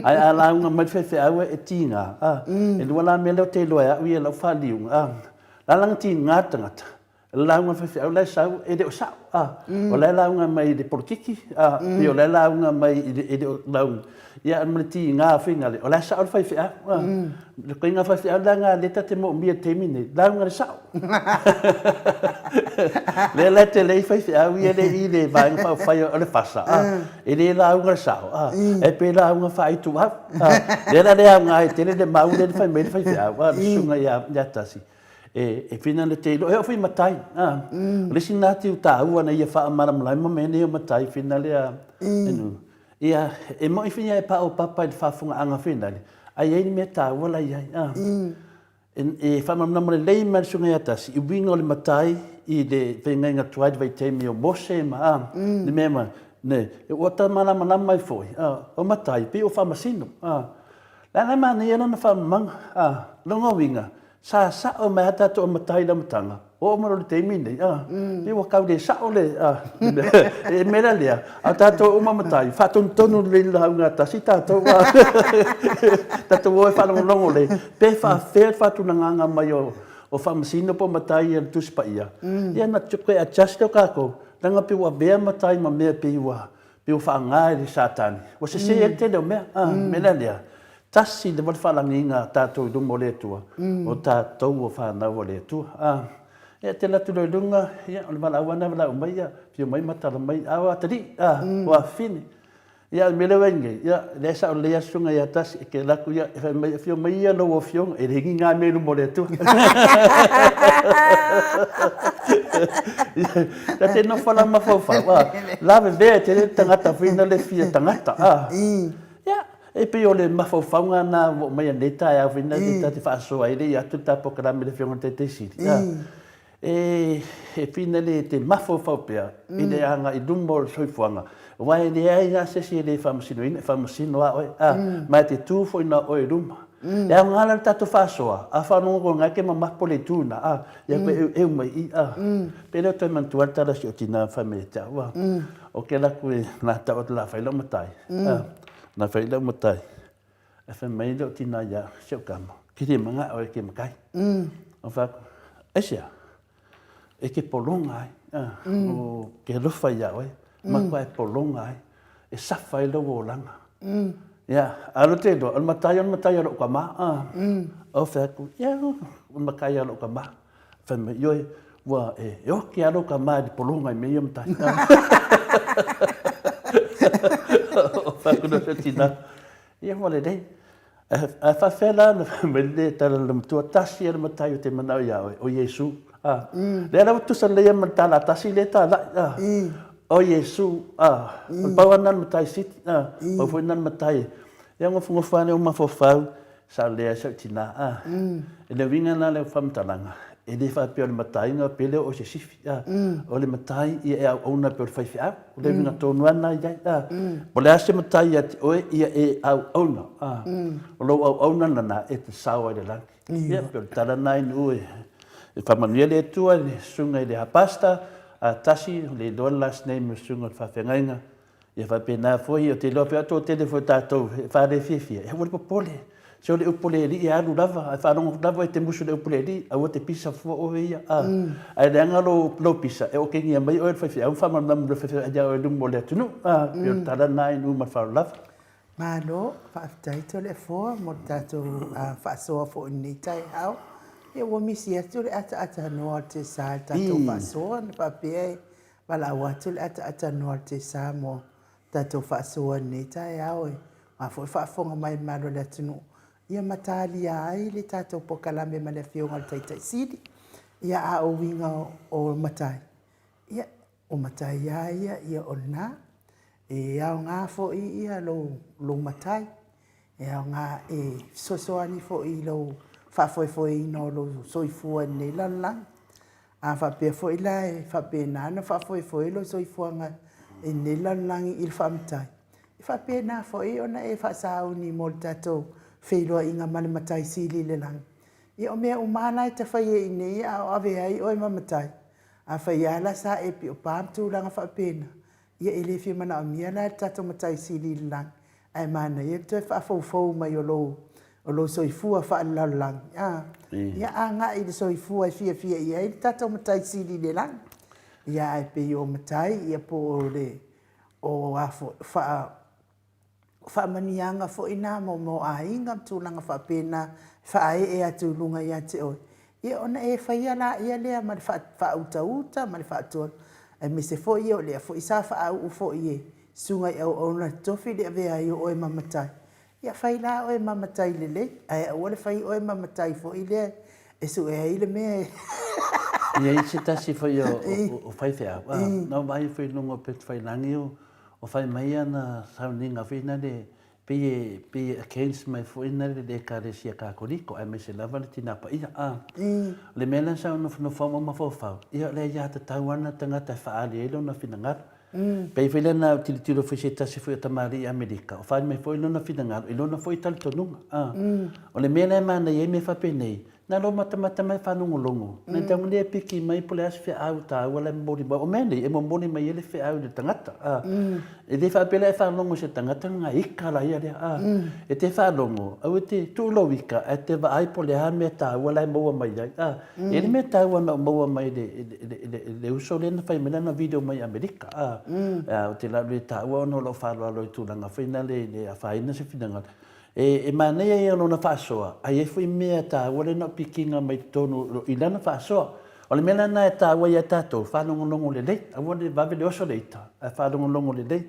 Ae a lauga mai le faifeau e tiga, a, e lua la mea lea ou te iloa e au ia i lau faaliuga, a, la la na tiga le tagata, lauga le faifeau la e sau e le o sao, a, o la e lauga mai i le polokiki, a, pei o la e lauga mai i le, e le o lauga, ia ma le tiga foi nale, o la e sao le faifeau, a. Le koiga faifeau leaga lea ta te moomia i le taimi nei, lauga le sao. Lea la e tele ai faifeau ia le i le vaega faaupufai o le fasa, a, e le lauga le sao, a, e pei lauga faaituau. A, lea la le aoga ai tele le mau lea na fai mai le faifeau, a, le susuga ia, ia Tasi. E, e whina le te iloa, e oo foi i matai, a. O le isi lena tiu taua na ia faamalamalama ma mea nei o matai whina lea, e Ia, e moni foi ia e paopapa i le faafofogaaga foi lale, ae i ai le mea taua la i ai. A. E, e faamalamalama lelei mai le Susuga ia Tasi i uiga o le matai i le feagaiga tuai i le vaitaimi o Mose ma, a, le mea ma, ne, ua ta malamalama ai foi, a, o matai pei o faamasino, a. Le ala e manaia lana faamamaga, a, lona uiga, Sa sao mai a tatou matai i le amataga, oo mai loa i le taimi lenei, a, pei ua tau le sao le, a, e mea la lea, a tatou uma matai, faatonutonu lelei le lauga a tasi tatou, a, tatou o e faalogologo lelei, pe faafefea le faatulagaga mai o, o Faamasino po o matai ia le Tusi Paia, ia ona toe adjust lea o tatou, leaga pei ua avea matai ma mea pei ua, pei ua faaaoga e le Satani, ua sese ai le tele o mea, a, mea la lea, Tasi lava le faalagiga a tatou i luma o le Atua, o tatou o fanau a le Atua. A, ia te alu atu loa i luga, ia, o le valaau lava lena e valaau mai, ia, afio mai ma tala mai, a o atalii, a, o afafine. Ia, o le mea lea ua i ai nei, ia, lea e sao lelei lava le susuga ia Tasi, e te alu atu, ia, e fai mai, afio mai ia lau afioga, e le giga mea i luma o le Atua. Ia te nofo la mafaufau, a, lavevea e tele le tagata foi na le fia tagata, a. Ia, e pei o le mafaufauga lena ua aumai nei taeao foi lena ta te faasoa ai le i atu le ta polokalame i le Afioga i le Taitai Sili. E, e fina le te mafaufau pea i le agai i luma o le soifuaga, aua e leai lava se isi e le faamasinoina, e faamasino lava oe, a, ma e te tu foi na o oe i luma. E aoga la le tatou faasoa, a faalogologo e te mamapo le itu lena, a, ia koe eueu mai i i, a. Pe le o toe manatua le tala a si ou tina fai mai ia te au, a. O ke laku e nā tau atu la fai lau matai. Mm. Nā fai lau matai. E fai mai leo tina ia se o kama. Ki te manga o e ke makai. Mm. O fa e sia. E ke polonga ai. Ah, mm. O ke lofa ia oe. Mm. Ma kua e polonga ai. E safa ai lau olanga. Mm. Ia, alo te loa, o le matai o le matai a lou kama. Ah. Mm. O fai atu, ia, o le matai a lou kama. Fai mai, ioe, ua e, e oki a lou kama i le pologa i mea ia matai. O fai atu na se tina, ia ua lelei. Ae faafefea la na fai mai le tala a le matua, tasi a le matai o te manao ia oe, o Iesu. A, lea la ua tusa lelei ma le tala tasi lea talai. A, o Iesu, a, o le pau lava lena o le matai siti, a, pau foi lena o le matai. Ia nofonofo lava lea o mafaufau, Sa lea sau tina, a. E le uiga la lea o faamatalaga, e le faapea o le mataiga pe le o se sifi, a. O le matai ia e auauna pei o le faifeau. O le uiga tonu lava lena i ai, a. O le a se matai ia te oe, ia e auauna, a. O lou auauna lena e te sao ai i le lagi. Ia, pei o le tala lena i Nuu e faamanuia le Atua i le susuga i le Pastor, a tasi, le iloa le last name o le susuga i le faafeagaiga. Ia faapena foi, ou te iloa pea o toatele foi o tatou e faalele fiafia, ia aua le popole. Se o le upu a le Alii e alu lava, ae faalogo atu lava e te musu i le upu a le Alii, aua te pisa fua oe ia. A, ae leaga lou, lou pisa, e okegia mai oe e le faifeau ma faamalamalama e le faifeau ia oe i luma o le atunuu. A, pei o le tala lena i nuu ma le faaaloalo lava. Malo, faafetai Toleafoa mo le tatou faasoa foi i lenei taeao. Ia ua misi atu le ataatanoa o le tiasa i le tatou faasoa na faapea e valaau atu le ataatanoa o le tiasa mo le tatou faasoa i lenei taeao e ma foi faafofoga mai le mamalu o le atunuu ia ma talia ai le tatou polokalame ma le Afioga i le Taitai Sili. Ia a o uiga o matai, ia O matai lava ia, ia o lena. E aoga foi ia lou, lou matai. E aoga e fesoasoani foi i lou faafoefoeina o lou soifua i lenei lalolagi. A faapea foi la e faapena ona faafoefoe lou soifuaga i lenei lalolagi i le faamatai, e faapena foi ona e faasauni mo le tatou feiloaiga ma le Matai Sili i le lagi. Ia o mea uma lava la e te faia i inei a o ave ai oe ma matai, Afai lava la sa e piopa ma tulaga faapena, ia e le fia manaomia la e le tatou Matai Sili i le lagi, ae manaia le toe faafoufou mai o lou, o lou soifua faalelalolagi, a? Ia agai i le soifua e fiafia i ai le tatou Matai Sili i le lagi. Ia ae pei o matai ia po o le, o a foi, faa, O faamanuiaga foi na mo aiga ma tulaga faapena e faaee atu i luga ia te oe, ia ona e faia laia lea ma le faautauta ma le faatoa, aemaise foi o lea foi sa faauu foi e susuga i auauna totofi le avea ai o oe ma matai. Ia fai la oe ma matai lelei, ae aua le fai oe ma matai foi lea e sue ai le mea e E i ai se tasi foi o faifeau, na ou vaai foi i luga o Upegatafailagi o O fai mai ana sauniga foi nale pei e pei e against mai foi nale le Ekalesia Katoliko aemaise lava le Tina Paia a. O le mea lea sa ou nofonofo au ma mafaufau, ia o le aiatatau lava lena a le tagata e faaali ai lona finagalo. Pei foi lea na ou tilotilo foi i se tasi foi o tamalii Amerika, o faaali mai foi lona finagalo i lona foi talitonuga a. O le mea la e manaia ai mea faapenei, Na lou matamata mai faalogologo, na tau le piki mai po o le a se feau taua la e momoli mai. O mea nei, e momoli mai ai le feau i le tagata. A. E le faapea la e faalogo i se tagata ona ika la ia lea. A. E te faalogo, aua e te tuu lou ika ae te vaai po o le a mea taua la e maua mai ai. A. E i ai le mea taua na ou maua mai i le uso lea na fai mai lana video mai Amerika. A. Ou te le taua ona o lou faaaloalo i tulaga foi na le i le afaina se finagalo. E manaia ia lona faasoa, ae i ai foi mea taua lea na ou pikiina mai totonu i lana faasoa. O le mea la lena e taua ia tatou, faalogologo lelei, aua le vave le oso le ita, ae faalogologo lelei.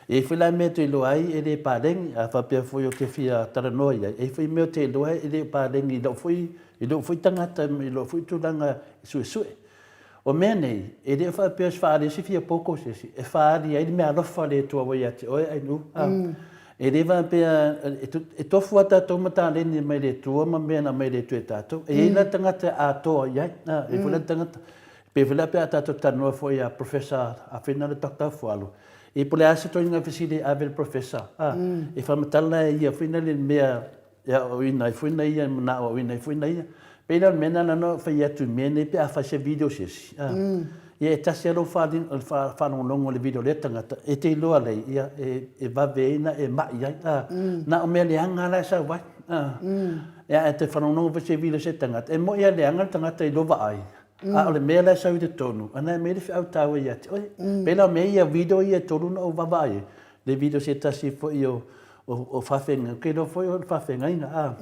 E i ai foi la mea e te iloa ai e le paleni, a faapea foi ou te fia talanoa i ai, e i ai foi mea ou te iloa e le o paleni i lou foi, i lou foi tagata, i lou foi tulaga suesue. O mea nei, e le o faapea o se faaali ai se fia poto o se isi, e faaali ai le meaalofa a le Atua ua ia te oe Ainuu. E le faapea, e tofu lava tatou ma taleni mai le Atua ma mea na aumai e le Atua e tatou. E i ai la tagata e atoa i ai, e i ai foi la tagata, pei foi la pe a tatou talanoa foi ia Professor Afena le Doctor Fualo, e po o le a se ituaiga fesili e ave i le Professor, e faamatala e ia foi le mea E aoaoina ai foi na ia, e manao aoaoina ai foi na ia. Pei la o le mea lena na ou fai atu i mea nei pe a fai se video se isi, a. Ia e tasi lava lou faalogologo i le video a lea tagata, e te iloa lei, ia, e vave ai ona e mai ai, a. Na o mea leaga lava la e sau ai, a. Ia ae toe faalogologo foi i se video a se tagata, e moni lava e leaga le tagata i lou vaai, a o le mea la e sau i totonu, a na e aumai le feau taua ia te oe. Pei la o mea ia, video ia e tolu na ou vaavaai ai, le video se tasi foi o o faafeagaiga, ou te iloa foi o le faafeagaiga, a,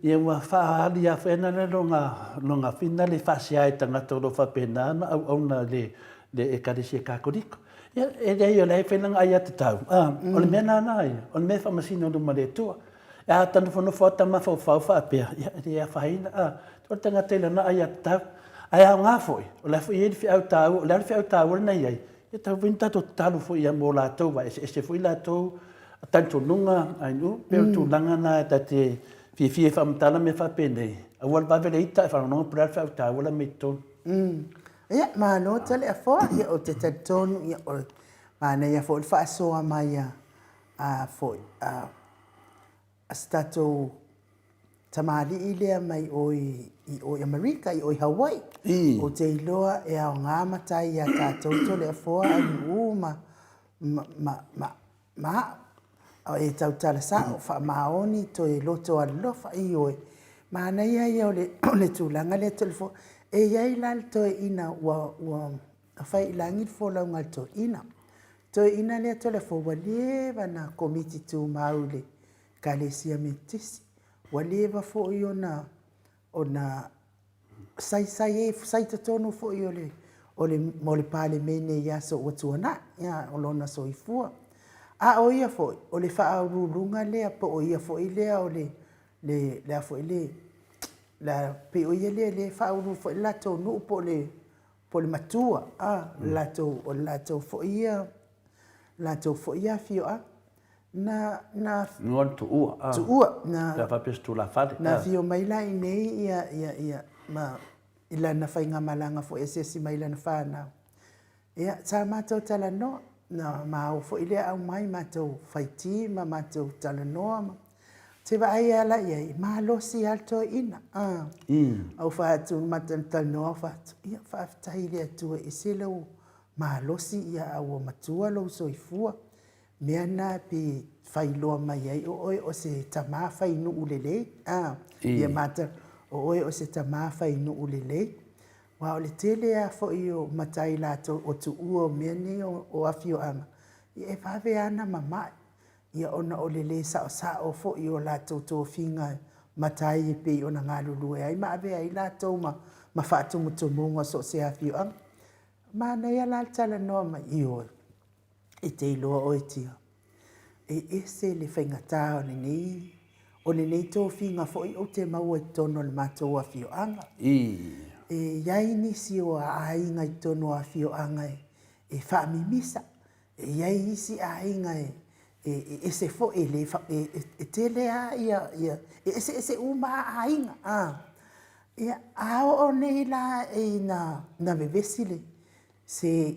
ia ua faaali lava foi ana lona, lona finale e faasea i tagata o lo o faapena ona auauna i le, le Ekalesia Katoliko. Ia, e leai o la e fai lana aiatatau, a, o le mea lena ia, o le mea e faamasino i luma o le Atua. E ata nofonofo ata mafaufau faapea, ia, e le afaina, a, o le tagata i lana aiatatau. Ae aoga foi, o la foi e i ai le feau taua, o le a le feau taua lena e i ai, Ia tatau foi ona tatou tatalo foi ia mo latou, aua e eseese foi latou talitonuga, ainu, pei o le tulaga lena ta te fiafia e faamatala mea faapenei, aua le vave le ita ae faalogologo po o le a le feau taua la e aumai i totonu. Ia, malo tele Afoa, ia ou te talitonu ia o le manaia foi le faasoa mai a foi a se tatou. tamalii lea mai o i, i o i Amerika, i o i Hawaii. Ou te iloa e aoga matai iā tatou Toleafoa, Ainu'u ma, ma, ma, ma, ma a'u. E tautala sa'o, faamaoni, toe loto alolofa, ioe. Manaia ia o le, o le tulaga lea Toleafoa. E i ai la le toeaina ua, ua fai i lagi le folauga a le toeaina. Toeaina lea Toleafoa ua leva na Komiti Tumau i le Ekalesia Metotisi. Ua leva foi ona ona saisai ai, sai totonu foi o le, o le, o le Palemene i aso ua tuanai, ia, o lona soifua. A o ia foi, o le faauluuluga lea, po o ia foi lea o le, le, le a foi le, le a, pei o ia lea lea e faauluulu foi le latou nuu po o le, po o le matua, a, o le latou, o le latou foi ia, latou foi ia afioaga. Na, na. Igoa le Tuua, a. Tuua, na. Pe a faapea o se tulafale, a. Na afio mai la i inei ia, ia, ia, ma, i lana faigamalaga foi e asiasi mai i lana fanau. Ia, sa matou talanoa, na ma o foi lea aumai matou faiti ma matou talanoa ma, ou te vaai lava la i ai, e malosi lava le toeaina, a. Ou fai atu, matou talanoa ou fai atu, ia faafetai i le Atua e ese lou malosi, ia a ua matua lou soifua. Mea na pe failoa mai ai o oe o se tama fai nuu lelei, a, ia matou, o oe o se tama fai nuu lelei. Aua o le tele lava foi o matai latou o tuua o mea nei o afioaga, ia e vave lava ona mamae, ia ona o le le saosao foi o latou tofiga matai e pei ona galulue ai ma avea ai latou ma faatumutumuga o so o se afioaga. Manaia la le talanoa mai, ioe. E te iloa oe Tia, e ese le faigata o lenei, o lenei tofiga foi ou te maua i totonu o le matou afioaga. E i ai nisi o aiga i totonu o afioaga e faamimisa, e i ai isi aiga e ese foi, e le, e tele lava ia, e eseese uma lava aiga. Ia, a oo nei la ina vevesi le, se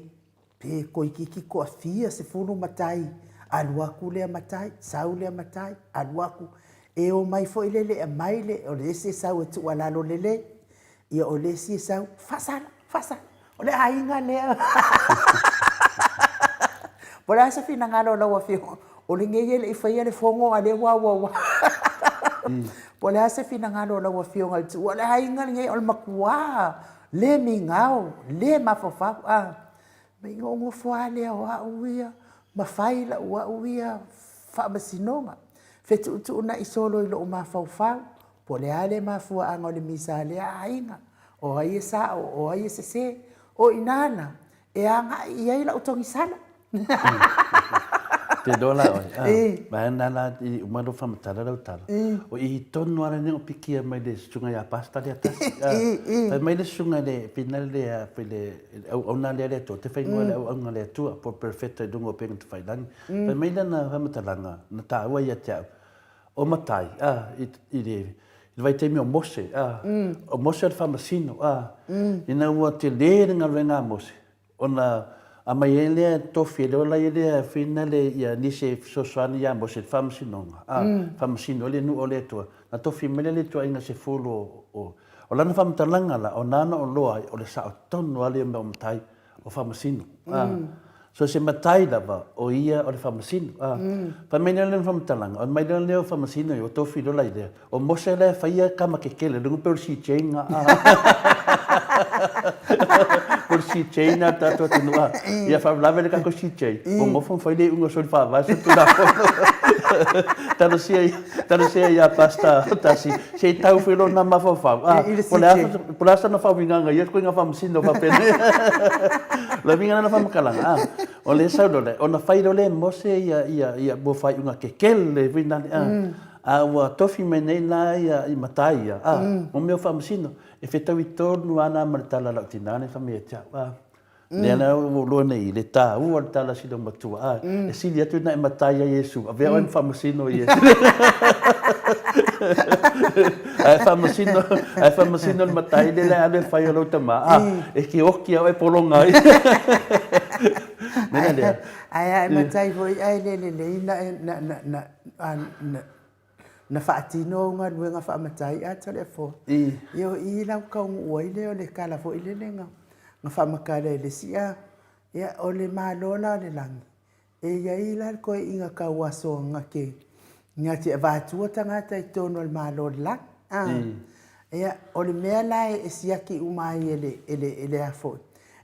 Pe toeitiiti toafia 10 matai, alu atu lea matai, sau lea matai, alu atu. E omai foi lele e aumai le, o le isi e sau e tuualalo lelei, ia o le isi e sau, faasala, faasala, o le aiga lea. Po o le a se finagalo o lau Afioga, o lenei e le i faia le fono a o lea ua auauai. Po o le a se finagalo o lau Afioga i le tuua, o le aiga lenei o le matua Le migao, le mafaufau, a. Mai na ou nofo lava lea o au ia ma fai lau au ia faamasinoga, fetuutuunai solo i lou mafaufau, po o le a le mafuaaga o le misa a lea aiga, o ai e sao, o ai e sese. O i ina la e agai i ai lau togisala. Te iloa la oe, a, vaega la i uma lou faamatala lau tala, o i tonu lava lenei o pikia mai le susuga ia Pastor lea tasi. Fai mai le susuga i le pina lea i le auauna lea a le Atua, te fai ingoa i le auauna a le Atua po o le perofeta i luga o upega tafailagi. Fai mai lana faamatalaga na taua ia te au, o Matai, a, i le vaitaimi o Mose, a, o Mose o le faamasino, a, ina ua tele le galuega a Mose, Ona aumai ai lea tofi e le ola ai lea finale ia nisi e fesoasoani ia Mose i le faamasinoga, a, faamasino ai le nuu o le Atua. Na tofi mai lea le ituaiga sefulu o, o, o lana faamatalaga la, o nana o loa ai, o le sao tonu lava lea o mea o matai, o faamasino. A, so se matai lava, o ia o le faamasino. A, fai mai lea lana faamatalaga, o mai lea lea o faamasino ia, ua tofi loa la i lea. O Mose la e faia kama kekele, luga pe o le CJ nga a. Po o le CJ na tatou atunuu a. Ia faalavelave le tatou CJ, ua nofo ma fai le iuga o soli faavae solitulafono. Talosia talosia ia Pastor Tasi, se i tau foi lona mafaufau. A, po o le a po o le a sana faauigaga i ia ituaiga faamasino faapenei. O le uiga lena o le faamatalaga, a, o lea e sau loa lea, ona fai loa lea e Mose ia ia ia mo faaiuga kekele foi lale, a. A ua tofi mai nei la ia i matai ia, a, mo mea o faamasino, e fetaui tonu lava la ma le tala a lau tina lea fai mai ia te au, a, lea la ua ou iloa nei i le taua o le tala a sina matua, a, e sili atu ina e matai ia Iesu, avea oe ma faamasino i Iesu. Ae faamasino, ae faamasino le matai lea e alu e fai o lou tama, a, e ke oki lava oe e pologa ai. Mea lea. Ae a e matai foi ae le lelei na, na, na, na, na faatino au galuega faamatai a Toleafoa. Ia o i la ua taunuu ai lea o le tala foi lele na na faamatala e le isi a, ia o le Malo la o le lagi, e i ai la le toeaiina tauaso na te na te avatua tagata i totonu o le Malo o le lagi. A, ia o le mea la e siaki uma ai e le e le e le a foi,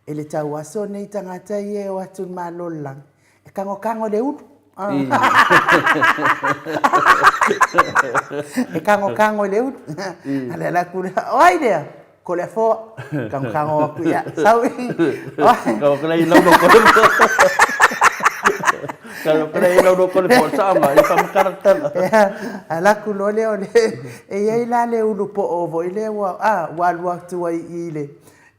e le tauaso nei tagata ia e o atu i le Malo o le lagi, E kagokago le ulu. E kagokago i le ulu. A le ala atu lea, o ai lea? Ko le afoa. Kagokago atu ia, sau i. Kagokago i lau loko. Kagokago i lau loko le po sa ma i whamakara tala. Ala atu loa lea o le, e i ai la le ulu po'o foi lea ua, a, ua alu atu ai i le,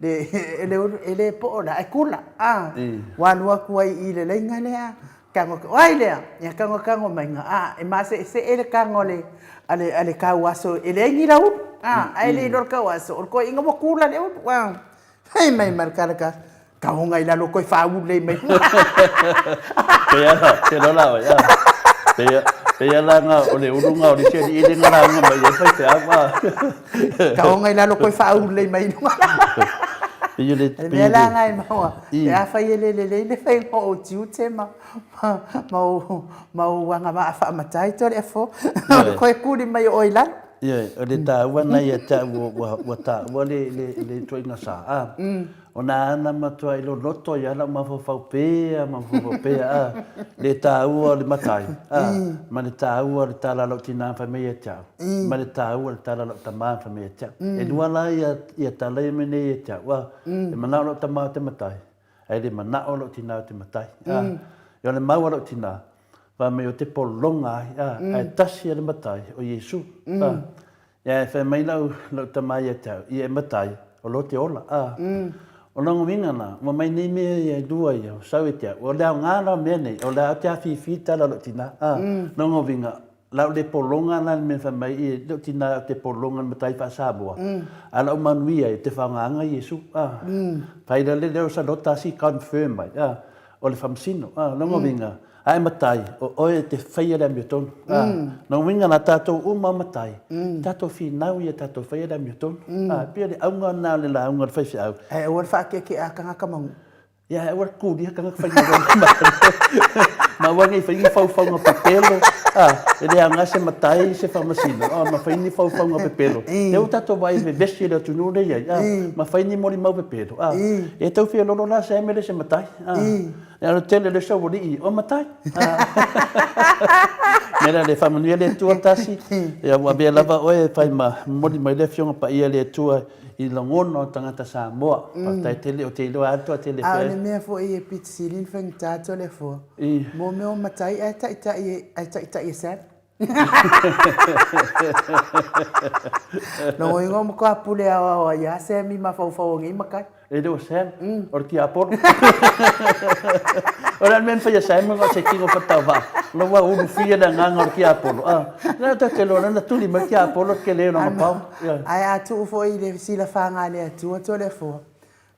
Le, e le, e le po'o la, e kula, a, ua alu atu ai i le laina lea, tago, o ai lea? Ia tagotago maiga, a, e mase'ese'e le tago a le, a le, a le tauaso, e leai ni lau ulu, a, ae le iloa le tauaso, o le toeaina ua kula le ulu, a. Fai mai ma le kalaka, taoga i lalo toe faaulei mai. Pei la, te lola oe, a. Pei, pei la nga o le ulu nga o le isi ali'i le nga lauga mai ai faifeau, a. Taoga i lalo koe faaulei mai i luga. Pei o le Le mea la lena e maua, pe afai e le lelei le faiga o ou tiute ma ma ou ma ou agavaa faamatai Toleafoa, o le toe tuli mai o oe i lalo. Ioe, o le taua lena ia te au ua taua le ituaiga sa, a. Ona ana matuai loloto ai lava lau mafaufau pea, mafaufau pea, a, le taua o le matai, a, ma le taua o le tala a lou tina na fai mai ia te au, ma le taua o le tala a lou tama na fai mai ia te au. E lua la ia, ia tala ia mai nei ia te au, a, e manao lou tama ou te matai, ae le manao lou tina ou te matai, a. Ia o le mau a lou tina, fai mai ou te pologa ai, a, ae tasi a le matai, o Iesu, a. Ia, e whai mai lau, lau tama ia te au, ia e matai, o lo te ola, a. O lona uiga na, ua mai nei mea ia e lua ia, o sau e te au, o le aoga la o mea nei, o le a te afifi tala lou tina, a. Lona uiga, lau le pologa la le mea whai mai, i lou tina o te pologa le matai wha-Samoa, a lau manuia e te whaongaanga Iesu, a. Whai la le leo sa lota si confirm mai, a. O le whamasino, a, lona uiga, A e matai, o oe e te whaia le amiotonu. A, no uiga na tatou uma o matai, tatou finau ia tatou whaia le amiotonu. A, pei o le auga na o le lauga o le faifeau. Ae aua le faakeakeaa tagata manu. Ia, ae aua le kulia tagata faigaluega malo. Ma aua nei fai ni faufauga pepelo. A, e le aoga se matai, se faamasino, a, ma fai ni faufauga pepelo. Lea ua tatou vaai i le vevesi o le atunuu lea e i ai, a, ma fai ni molimau pepelo. A, e tau fia lolo la se emele se matai. A. E alo tele le saualii o matai. Mea lea le faamanuia le Atua tasi, ia ua avea lava oe e fai ma momoli mai le Afioga Paia le Atua i lagona o tagata Samoa. Faafetai tele o te iloa atu a tele A o le mea foi e pito sili ona faigata atu le Afoa, mo mea o matai ae taitai ae taitai e Sam. Lona uiga ua matua pule aoao ai lava Sammy i mafaufau o nei matai. E le o Sam, o le tiapolo. O le a le mea na faia Sam o se tino whatauvaa. Lo ua ulufia le agaga o le tiapolo. Ah, na ta te loa na tuli mai tiapolo ke le ona pau. Ae a tuu foi i le silafaga a le Atua to le Afoa.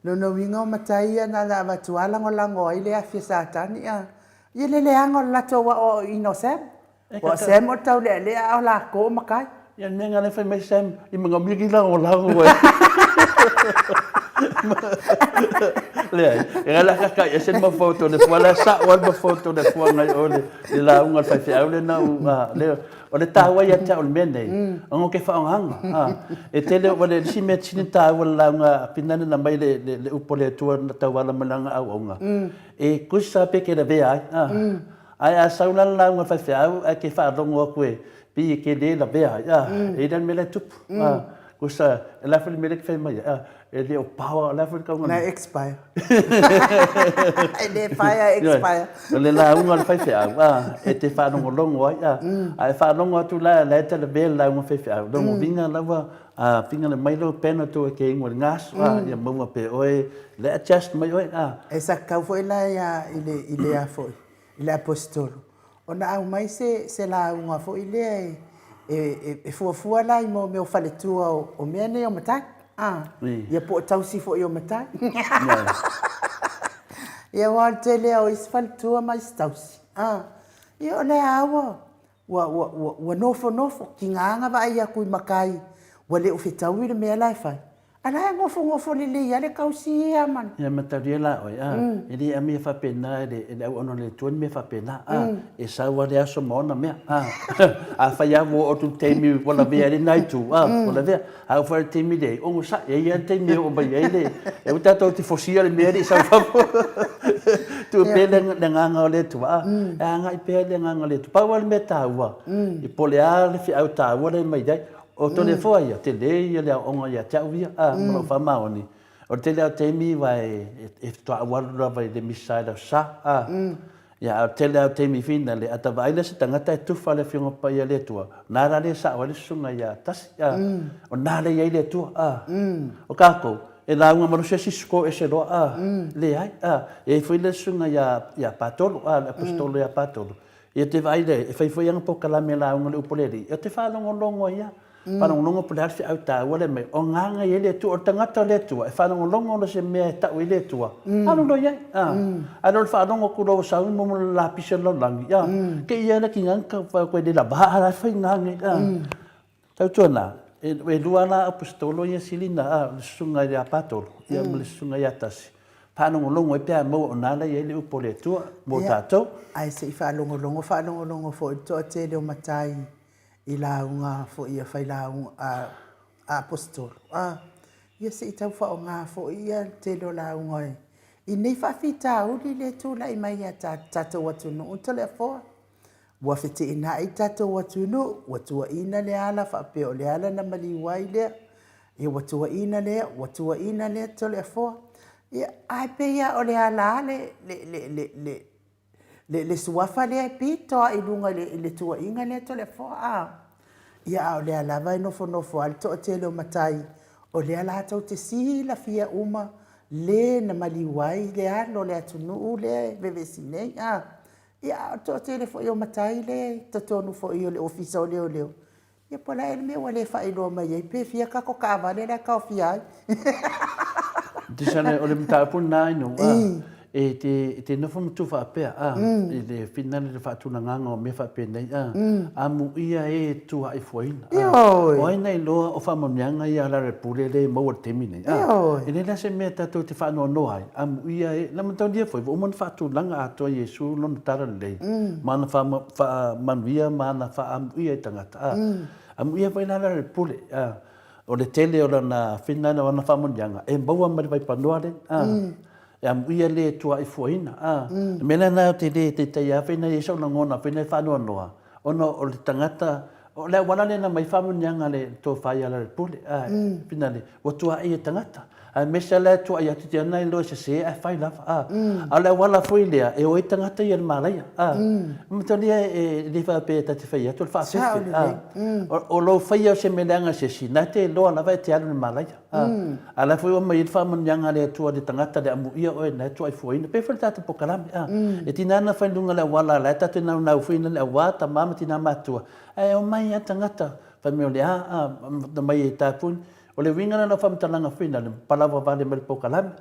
Lona uiga o matai ia na na avatu a lagolago ai le afi a Satani a ia le leaga o le latou aoaoina o Sam. Ua Sam o taulealea a o lakou o matai. Ia le mea lena fai mai Sam i manaomia ki lagolago ai. Leai, e la ka kai ese ma foto le fua la sa o ma foto le fua ngai o le le lauga le faifeau le na u a le o le taua ia te au le mea nei ona ke whaongaanga a e tele o le isi mea tini taua le lauga pinane na mai le le upo le Atua na tauala mai lana auaunga e kusa pe ke lavea ai a Ae a sau la le lauga faifeau ae ke faalogo atu e pei e ke le lavea ai, a, e i ai le mea la e tupu. A, kosa, e la foi le mea lea ke fai mai ai, a, e le o power, o le a foi le tauga Na expire. E le fire, expire. O le lauga o le faifeau, a, e te faalogologo ai, a, a e faalogo atu la, la e talavea le lauga faifeau, lona uiga lava, a, finagalo mai lou pena tou e ke ingoa i le gas, a, ia maua pea oe, le adjust mai oe, a. E sa tatau foi la ia i le, i le a foi, i le Aposetolo, ona aumai se, se lauga foi lea e, e, e, e fuafua la i mea o faletua o, o mea nei o matai, a, ia po o tausi foi o matai. Ia aua o le tele lava o isi faletua ma isi tausi, a, ia o lea lava ua, Ua, ua, ua, ua nofonofo, tiga na vaai atu i matai, ua le o fetaui le mea la e fai, a la e nofonofo lelei lava le tausi ia ma. Ia matalia la oe, a, e le aumaia faapena e le, e le auauna a le Atua ni mea faapena, a, e sau lava le aso ma ona mea, a. Afai lava ua oo atu i le taimi ua lavea ai lena itu, a, ua lavea. A oo foi i le taimi leai, onosai, e i ai lava le taimi e oo mai ai le, e aua tatou te fosia le mea e le i sau i fafo. Tuu pea le agaga o le Atua, a, e agai pea le agaga o le Atua. Pau lava le mea taua, po o le a le feau taua lea e mai ai, o Toleafoa ia, tele ia le aoaoga ia te au ia, a, ma lou faamaoni. O le tele lava o taimi aua e faatoa aualu lava i le misa i le Aso Sa, a. Ia, a o le tele lava o taimi finale, a ta vaai lea se tagata e tufa le Afioga Paia a le Atua, o na la lea e sao ai le susuga ia Tasi, a, o na lea e i ai le Atua, a. O tatou, e lauga malosi lava se isi score ese loa, a, leai, a. E i ai foi le susuga ia, ia Patolo, a, le Aposetolo ia Patolo, ia te vaai lea, e fai foi ana polokalame lauga i le upu a le Alii, ou te faalogologo ai lava. Faalogologo po o le a le feau taua lea mai, o gaga i ai le Atua, o le tagata o le Atua, e faalogologo loa se mea e tau ai le Atua, alu loa i ai. Ae le o le faalogo atu loa ua sau mo le lapisi o le lalolagi, te i lava le gaga fai atu e le lava a la e fai gaga. Tautuana, e lua la aposetolo ia silina, o le susuga ia Patolo ma le susuga ia Tasi, faalogologo ai pe a maua o na la i ai le upu a le Atua mo tatou. Ae se i faalogologo faalogologo foi le toatele o matai i lauga foi a failauga a Aposetolo, a, ia se i tau faaaoga foi ia le tele o lauga i nei faafitauli lea e tulai mai ia tatou atunuu Toleafoa. Ua feteenai tatou atunuu, ua tuuaina le ala faapea o le ala na maliu ai lea, ia ua tuuaina lea, ua tuuaina lea Toleafoa. Ia, ae pei lava o le ala a le, le, le, le, le Le, le suafa lea e pito lava i luga i le, i le tuuaiga lea Toleafoa, a. Ia, a o lea lava e nofonofo lava le toatele o matai, o lea latou te silafia uma le na maliu ai le alo o le atunuu lea e vevesi nei, a. Ia, a o le toatele foi o matai lea e i totonu foi o le Ofisa o Leoleo, Ia po o le a ea le mea ua le faailoa mai ai pe fia tatou taavale la e taofia ai. Tisane, o le mataupu lena i nuu, a, e te, e te nofo ma tu faapea, a, i le finale le faatulagaga o mea faapenei, a, amuia e tuaifuaina, a, o ai na iloa o faamanuiaga ia a Lealailepule lea e maua i le taimi nei, a, e leai la se mea tatou te faanoanoa ai, amuia e, na mataulia foi, ua uma ona faatulaga atoa e Iesu lona talalelei, ma ana faamanuia ma ana faaamuia i tagata. A, amuia foi la le pule, a, o le tele o lana finagalo, o lana faamanuiaga, e maua mai le vaipanoa lea, a, e amuia le tuaifuaina. A, o le mea lena ou te le taitai lava fai na i ai sou lagona foi lea e faanoanoa, ona o le tagata, o le auala lea na aumai ai faamanuiaga a le tofa ia Lealailepule, a, finale, ua tuaai e tagata. Aemaise lava la e tuuai atu te ana iloa e sese ae fai lava a. A o le auala foi lea e o ai tagata ia i le malaia a. Matalia e le faapea ta te fai atu o le faafefe a. O lou faia o se mea leaga i se isi, na te iloa lava e te alu i le malaia a. A o la foi ua aumai ai le faamanuiaga a le Atua i le tagata le amuia oe na e tuuaifuaina. E pei foi le tatou polokalame a. E tiga lava ona fai i luga o le auala la e tatou te naunau foi i le auā tama ma tina matutua ae omai lava tagata fai mai o le a a, omai e tapuni. O le uiga lena o faamatalaga foi na le palaoa vale mai le polokalame.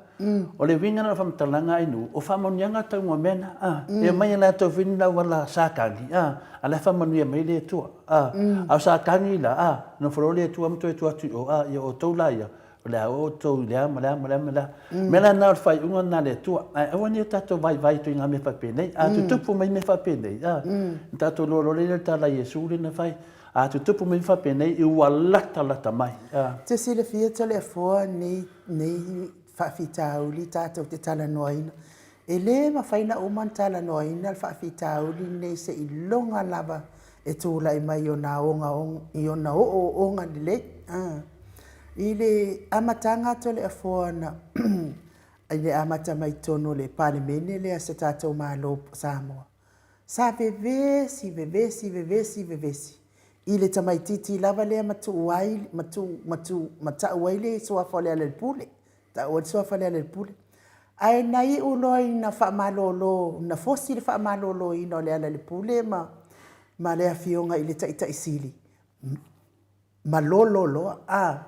O le uiga lena o faamatalaga ai nuu, o faamanuiaga tau mo mea na. A, e omai e latou foi ni auala sakagi, a, a la e faamanuia mai le Atua. A, a o sakagi la, a, nofo loa le Atua ma toe tuu atu i o, a, ia outou la ia, o le a oo outou i le a ma le a ma le a ma le a. O mea la na o le faaiuga lena a le Atua. Ae aua ne i o tatou vaivai i ituaiga mea faapenei. A tutupu mai mea faapenei, a, ona tatou iloa loa lea i le tala a Iesu lea na fai, A tutupu mai faapenei ua latalata mai. Te silafia Toleafoa nei nei faafitauli tatou te talanoaina. E le mafai ona uma ona talanoaina le faafitauli lenei seiloga lava e tulai mai i ona i ona oooga lelei. I le amataga Toleafoa na i le amata mai totonu o le Palemene lea a se tatou Malo o Samoa, Sa vevesi, vevesi, vevesi, vevesi i le tamaitiiti lava lea ma tuu ai, ma tuu, ma tuu, ma tau ai le suafa o Lealailepule, tau ai le suafa o Lealailepule. Ae na iu loa ina faamalolo, na fosi le faamaloloina o Lealailepule ma, ma le afioga i le Taitai Sili, malolo loa, a,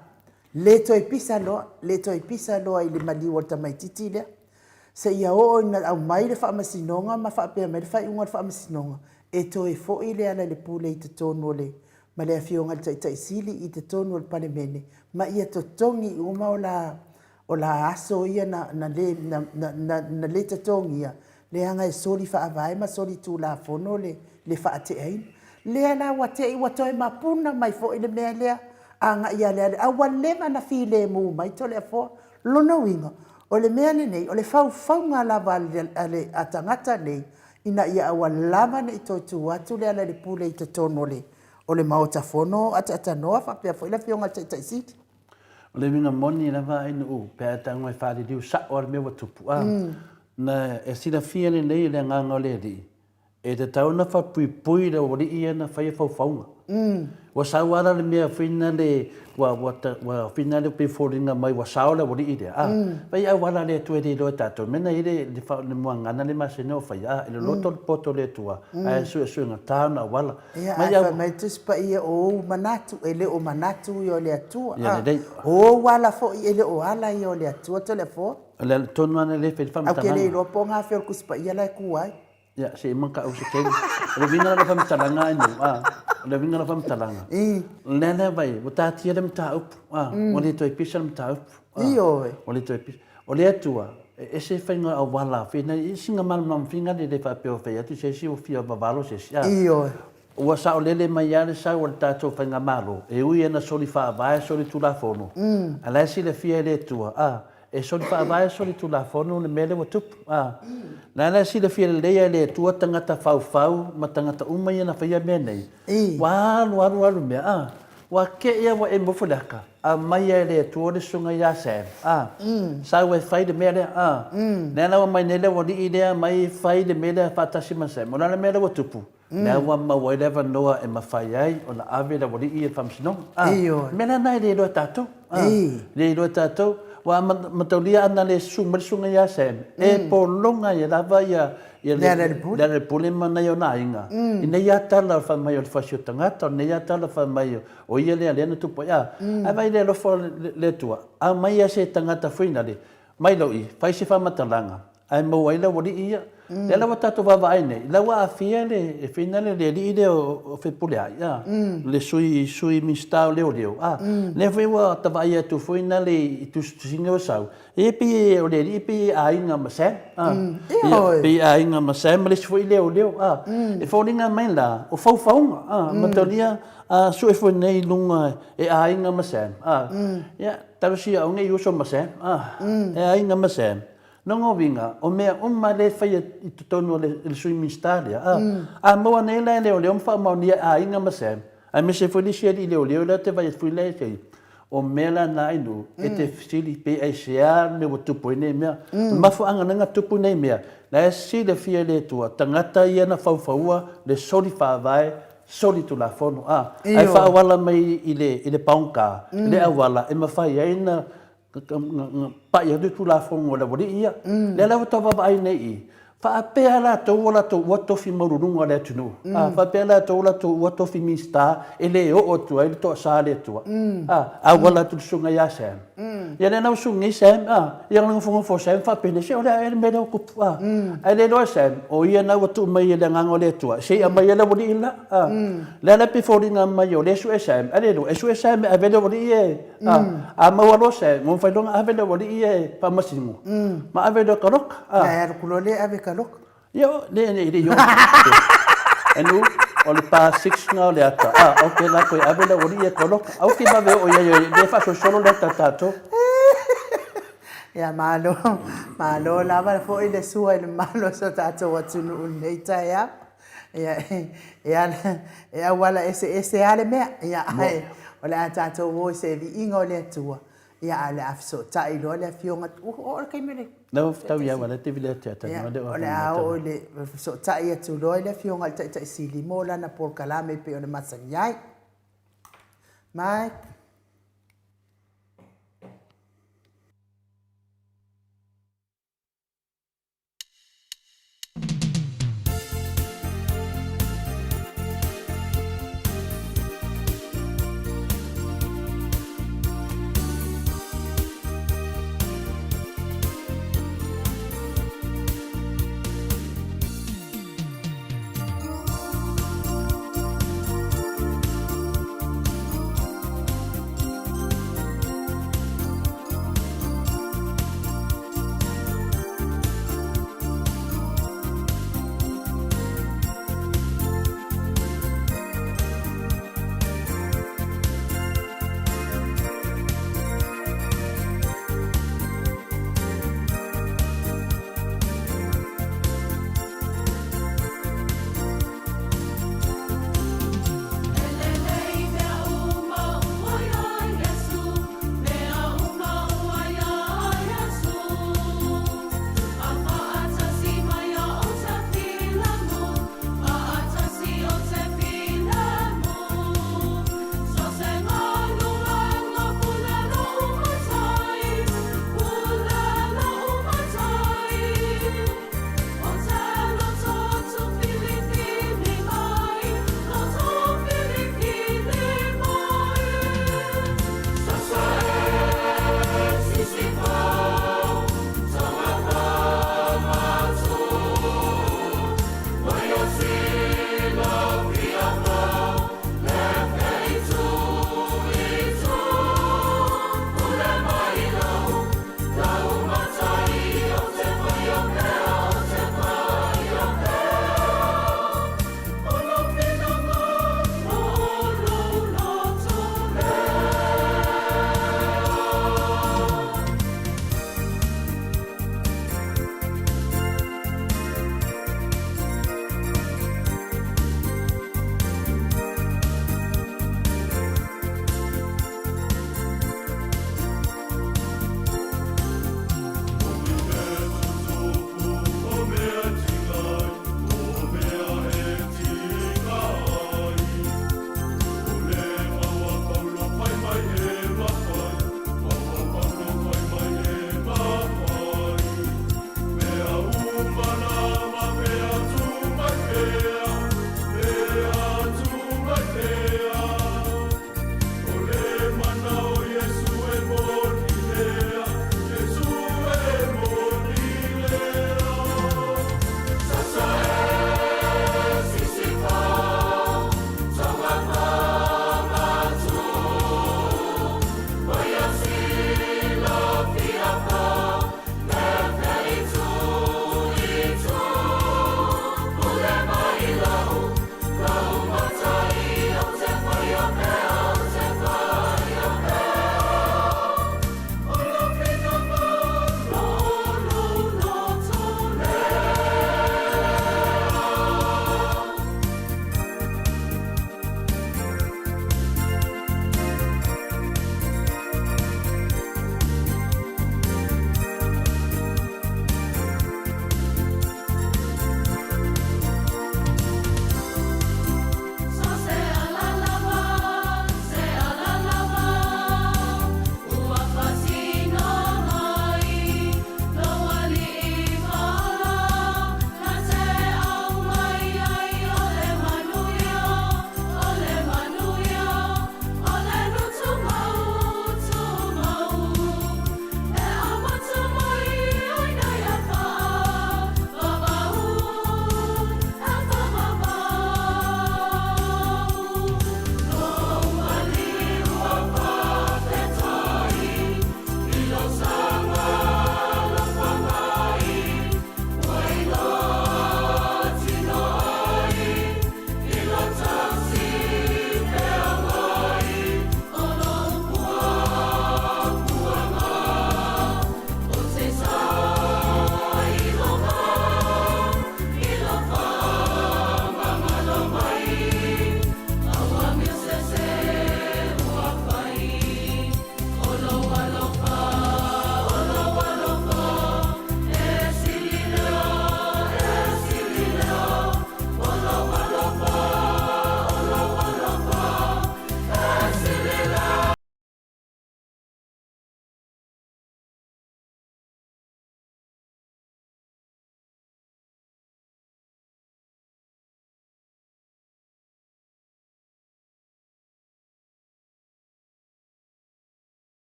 le toe pisa loa, le toe pisa loa i le maliu o le tamaitiiti lea, seia oo ina aumai le faamasinoga ma faapea mai le faaiuga a le faamasinoga, E toe foi Lealailepule i totonu o le ma le Afioga i le Taitai Sili i totonu o le Palemene ma ia totogi uma o la o la aso ia na na le na na na le totogia leaga e soli faavae ma soli tulafono le le faateaina. Lea la ua te i ua toe mapuna mai foi le mea lea agai ia Lealailepule a ua leva ona filemu mai Toleafoa. Lona uiga, o le mea lenei, o le faufauga lava a le a tagata nei ina ia aua lava ne i toe tu atu Lealailepule i totonu o le o le Maota Fono o ataatanoa faapea foi le Afioga i le Taitai Sili. O le uiga moni lava Ainuu pe a e tago e faaliliu sao lava le mea ua tupu, a na e silafia lelei e le Agaga o le Alii e tatau ona faapuipui le aualii ia na faia faufauga. Ua sau lava la le mea foi lea ua ua ua foi lea pei e foliga mai ua sao le aualii lea, a fai auala a le Atua e le iloa e tatou. O le mea lena e i ai le le muagagana lea e masani ona ou faia, a e loloto le poto o le Atua ae suesuegata ona auala. Ia, ae fai mai le Tusi Paia, o ou manatu e le o manatu ia o le Atua. Ia lelei. O ou ala foi e le o ala ia o le Atua Toleafoa. O le ala tonu lava lea e fai ai le faamatalaga. Ae ou te le iloa po o gafea o le Tusi Paia la e tu ai. Ia, se i maka au se kei. O le uiga o lau faamatalaga ai nuu, a, o le uiga o lau faamatalaga, o le ala vai, ua tatia le mataupu, a, ua le toe pisa le mataupu. Ioe. Ua le toe pisa. O le Atua, e ese faiga auala, fina, i sina malamalama fina le le faapea ua fai atu se isi ua fia vavalo se isi, a. Ioe. Ua saolele mai lava le sau a le tatou Faigamalo, e ui ina soli faavae, soli tulafono, a la e silafia e le Atua, a, E soli faavae soli tulafono le mea lea ua tupu. A. La la e silafia lelei e le Atua tagata faufau ma tagata uma ia na faia mea nei. Ua alu alu alu mea a. Ua kei a ua emo ifo le aka, aumai e le Atua le susuga ia Sam. A. Sau e fai le mea lea. A. Lea la ua aumai nei le aualii lea aumai fai le mea lea faatasi ma Sam. O le a le mea lea ua tupu? Lea ua maua ai le avanoa e mafai ai ona ave le aualii i le faamasinoga. A, o le mea la lena e le iloa e tatou. A, le iloa e tatou. Aua a mataulia ana le susu mai le susuga ia Sam, e pologa ai lava ia Lealailepule ma nai ona aiga i nei lava tala fai mai o le fasi o tagata, o nei lava tala fai mai o ia lea lea na tupu ai. A, ae vaai i le alofa o le Atua, aumai lava se tagata foi nale, mai lou i, fai se faamatalaga, ae maua ai le aualii ia. Lea la ua tatou vaavaai nei, la ua aafia le e fina le le alii lea o Fepuleai, a, le sui sui Minisita o Leoleo, a, lea foi ua ta vaai atu foi na le i tusitusiga o sau, e pei o le alii pei e aiga ma Sam, a, ia, pei e aiga ma Sam ma le isi foi leoleo, a, e foliga mai la, o faufauga, a, matalia, a sue foi nei i luga e aiga ma Sam, a, ia, talosia aoga i uso ma Sam, a, e aiga ma Sam. Lona uiga, o mea uma lea e faia i totonu o le Sui Minisita lea, a, a maua nei la e leoleo ma faamaonia e aiga ma Sam, aemaise foi le isi alii leoleo lea ou te vaai atu foi la e fai, o mea la na ai nuu, e te fesili pe aisea le mea ua tupu ai nei mea. O le mafuaaga lea na tupu nei mea, la e silafia e le Atua, tagata ia na faufaua le soli faavae, soli tulafono, a, ae faaauala mai i le, i le paoga, le auala e mafai ai ona pai atu Tulafono a le aualii ia. Lea la ua tau vaavaai nei i i, faapea latou ua latou ua tofi maualuluga o le atunuu, a, faapea latou ua latou ua tofi Minisita e le oo atu ai le toasa a le Atua, a, auala atu i le susuga ia Sam. Ia lea la ua susu nei Sam, a, ia ona nofonofo o Sam faapea, se o le a ea le mea lea ua tupu, a. Ae le iloa e Sam, o ia lena ua tuu mai e le Agaga o le Atua, se i aumai ai le aualii lela, a. Lea la e pei e foliga mai o lea e sue Sam, ae le iloa, e sue Sam e ave le aualii ia e A, a maua loa se, ua mafai loa ona ave le aualii ia e faamasino, ma ave loa e kaloka. A. Ae alu loa lea ave kaloka. Ia, le, le, le i oo. Enu, o le pa six na o le ata. A, ok la koe ave le aualii ia e kaloka. Aua ke vave oo i ai, le faasolosolo le ata a tatou. Ia, malo, malo lava foi le sua i le mamalu o so tatou atunuu i lenei taeao. Ia, e ala, e auala eseese lava le mea, ia, ae o le a tatou o i se viiga o le Atua, ia, ae o le a fesootai loa le Afioga, ua oo le taimi o le... Lau fetau ia ua le te vile atu ia tanoa le o le a oo i le fesootai atu loa i le Afioga i le Taitai Sili mo lana polokalame e pei ona masani ai. Mike.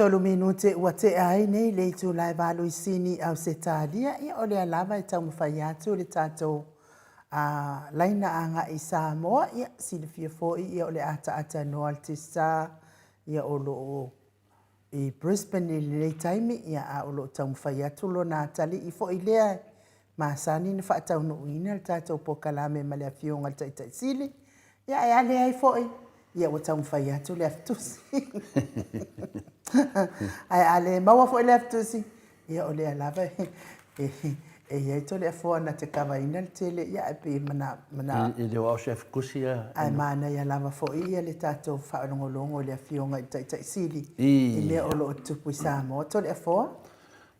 Minute ua tea ai nei le itula e 8 i Sini, Ausetalia. Ia o lea lava e taumafai atu le tatou a laina agai i Samoa. Ia silafia foi ia o le ataata noa le Star ia o lo o i Brisbane i lenei taimi, ia a o lo o taumafai atu lona atalii foi lea e masani na faataunuuina le tatou polokalame ma le afioga i le Taitai Sili, ia ae a leai foi, ia ua taumafai atu le afitusi. Ae a le maua foi le afitusi, ia o lea lava e i ai Toleafoa na te kavaina le tele, ia ae pei e mana, mana... E le o ao se afitusi a... Ae manaia lava foi ia le tatou faalogologo i le afioga i le Taitai Sili i mea o lo o tupu i Samoa. Toleafoa?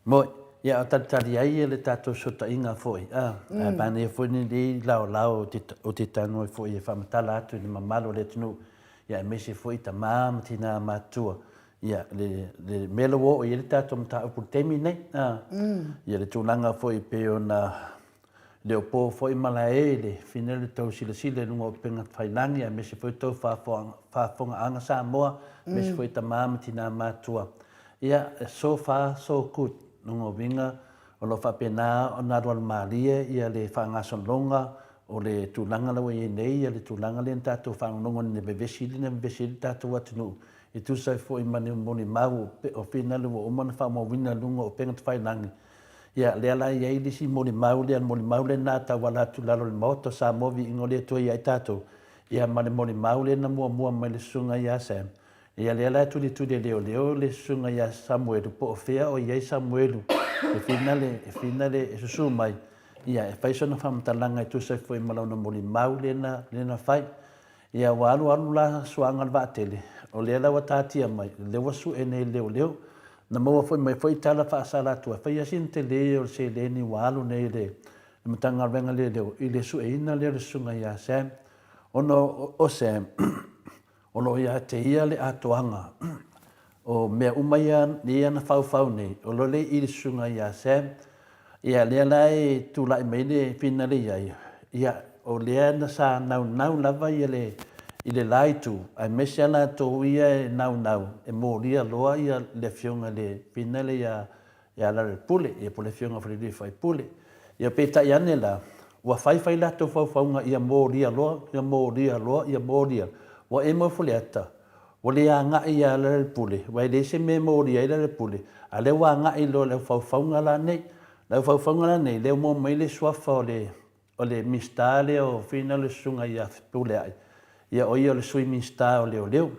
Moi, ia o talitali ai le tatou fesootaiga foi, a, ae manaia foi lenei laolao o te tago ai foi e faamatala atu i le mamalu o le atunuu, ia aemaise foi tama ma tina matutua, ia le, le mea lea ua oo i ai le tatou mataupu i le taimi lenei, a, ia le tulaga foi e pei ona le o po foi malae i le fina le tou silasila i luga o upega tafailagi aemaise foi tou faafofogaaga Samoa, aemaise foi tama ma tina matutua. Ia, so far so good, lona uiga o lo o faapena ona alualu malie ia le faagasologa o le tulaga la ua i ai nei, ia le tulaga lea na tatou faalogologo i le vevesi lea na vevesi ai le tatou atunuu e tusa ai foi ma ni molimau o finagalo ua uma ona faamauina i luga o upega tafailagi. Ia, lea la e i ai le isi molimau lea, le molimau lena e tauala atu i lalo o le Maota o Samoa Viiga o le Atua ia i tatou, ia ma le molimau lea na muamua mai le Susuga ia Sam. Ia, lea la e tulituli e leoleo le Susuga ia Samuelu, po o fea o i ai Samuelu e finale, e finale e susu mai, ia, e fai sona faamatalaga e tusa ai foi ma lona molimau lea na, lea na fai. Ia, ua alu alu la suaga o le vaatele, o lea la ua tatia mai, lea ua sue nei e leoleo. Na maua foi mai foi tala faasalatua, e fai lava sina tele o le seleni ua alu nei i le Matagaluega Leoleo i le sueina lea o le susuga ia Sam. Ona o Sam, o lo o ia te ia le atoaga o mea uma ia ia na faufau nei, o lo le i le susuga ia Sam. Ia lea la e tulai mai le finale ia ia, ia o lea na sa naunau lava ia le i le la itu, aemaise a latou ia e naunau e molia loa ia le afioga i le finale ia ia Lealailepule, ia po o le Afioga foi i le Faipule. Ia peitai ane la, ua fai fai latou faufauga ia molia loa, ia molia loa, ia molia. Ua emo Faleata, ua le agai ia Lealailepule, aua e leai se mea e molia ai Lealailepule, a lea ua agai loa i le aufaufauga la nei. Le aufaufauga la nei, lea ua maua mai le suafa o le o le Minisita lea o Fina le Susuga ia Fepuleai, ia o ia o le Sui Minisita o Leoleo.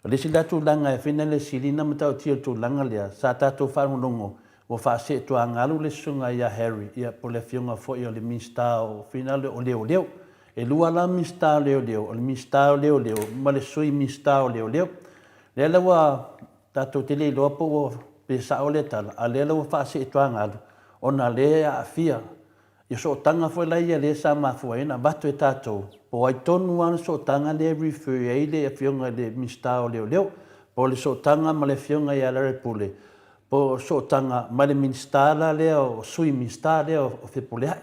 O le isi la tulaga e fina le sili na matautia o le tulaga lea, sa tatou faalogologo ua faaseetuagalu le Susuga ia Harry, ia po o le Afioga foi o le Minisita o Fina o Leoleo. E lua la Minisita o Leoleo, o le Minisita o Leoleo ma le Sui Minisita o Leoleo. Lea la ua tatou te le iloa po ua pe sao lea tala, a o lea la ua faaseetuagalu ona lea e aafia Ia sootaga foi la ia lea sa mafua ai ona avatu e tatou, po o ai tonu lava le sootaga lea e refer ai le Afioga i le Minisita o Leoleo, po o le sootaga ma le Afioga ia Lealailepule, po o sootaga ma le Minisita la lea o Sui Minisita lea o Fepuleai.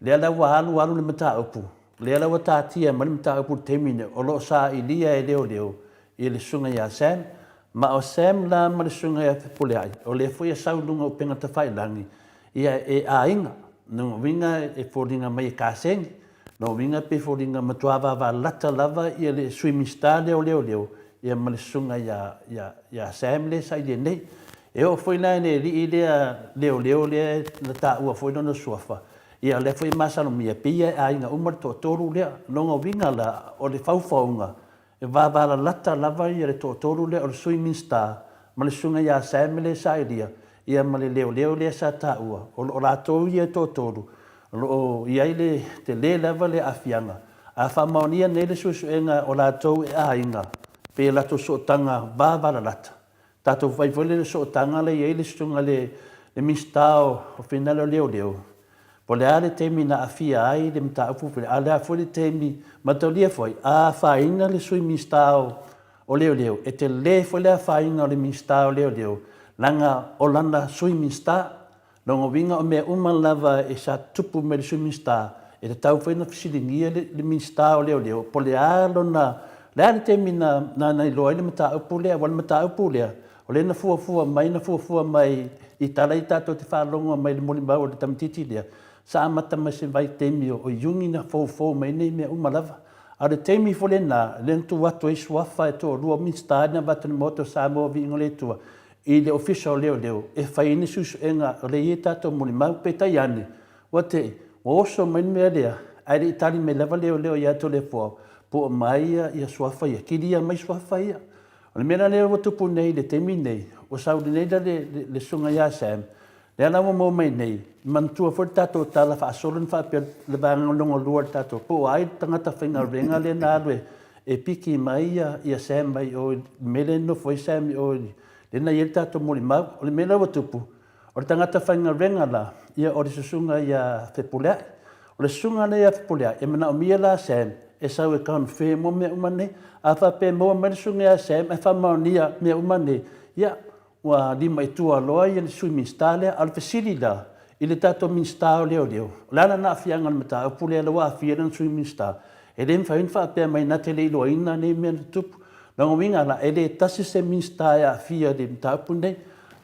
Lea la ua alu alu le mataupu, lea la ua taatia mai le mataupu i le taimi lenei, o lo o sailia e leoleo i le Susuga ia Sam, ma o Sam la ma le Susuga ia Fepuleai, o lea foi e sau i luga o upega tafailagi, Ia, e aiga. Lona uiga e foliga mai e kasegi. Lona uiga pe foliga matua vavalata lava ia le Sui Minisita lea o Leoleo ia ma le susuga ia, ia, ia Sam lea e sailia nei. E oo foi la i le alii lea leoleo lea na taua foi lona suafa, ia o lea foi e masalomia, pei e aiga uma le toatolu lea. Lona uiga la, o le faufauga, E vavalalata lava ia le toatolu lea o le Sui Minisita ma le Susuga ia Sam lea sa ilia, ia ma le leoleo lea sa taua. O lo o latou ia e toatolu o lo o i ai le tele lava le aafiaga. A faamaonia nei le suesuega o latou e aiga pe latou sootaga vavalalata, tatou fai foi lea i le sootaga lea e i ai le Susuga i le Minisita o Finale o Leoleo, Po o le a le taimi na aafia ai le mataupu, a o le a foi le taimi mataulia foi, a afaina le Sui Minisita o Leoleo, e tele foi le afaina o le Minisita o Leoleo, leaga o lana Sui Minisita. Lona uiga o mea uma lava e sa tutupu mai le Sui Minisita, e tatau foi ona fesiligia le Minisita o Leoleo po o le a lona Le a le taimi na, na, na iloa ai le mataupu lea, aua o le mataupu lea, o lea na fuafua mai, na fuafua mai i tala ia tatou te faalogo mai i le molimau a le tamaitiiti lea, sa amata mai se vaitaimi o Iuni na foufou mai ai nei mea uma lava. A o le taimi foi lena, lea na tuu atu ai suafa e toalua o Minisita na avatu i le Maota o Samoa Viiga o le Atua i le Ofisa o Leoleo e fai ai ni suesuega o lea e i ai tatou molimau. Peitai ane, ua te i, ua oso mai le mea lea, ae le i tali mai lava leoleo ia Toleafoa po o aumai ia suafa ia, kilia mai suafa ia. O le mea la lea ua tupu nei i le taimi nei, ua sau nei la le susuga ia Sam, lea la ua maua mai nei, manatua foi le tatou tala faasolo na faapea le vaega lona lua o le tatou, po o ai le tagata faigaluega lea na alu e piki mai ia Sam mai o i le mea lea e nofo ai Sam i o i lea na i ai le tatou molimau. O le mea la ua tupu, o le tagata faigaluega la, ia o le susuga ia Fepuleai. O le susuga lea ia Fepuleai, e manaomia la Sam e sau e confirm mo mea uma nei. A faapea e maua mai le susuga ia Sam ae faamaonia mea uma nei, ia ua limaitua loa ia le Sui Minisita lea. A o le fesili la i le tatou Minisita o Leoleo, o le a lana aafiaga i le mataupu lea, lea ua aafia lana Sui Minisita? E le mafai ona faapea mai na te le iloaina nei mea na tutupu. Lona uiga la, e le tasi se Minisita e aafia i le mataupu lenei.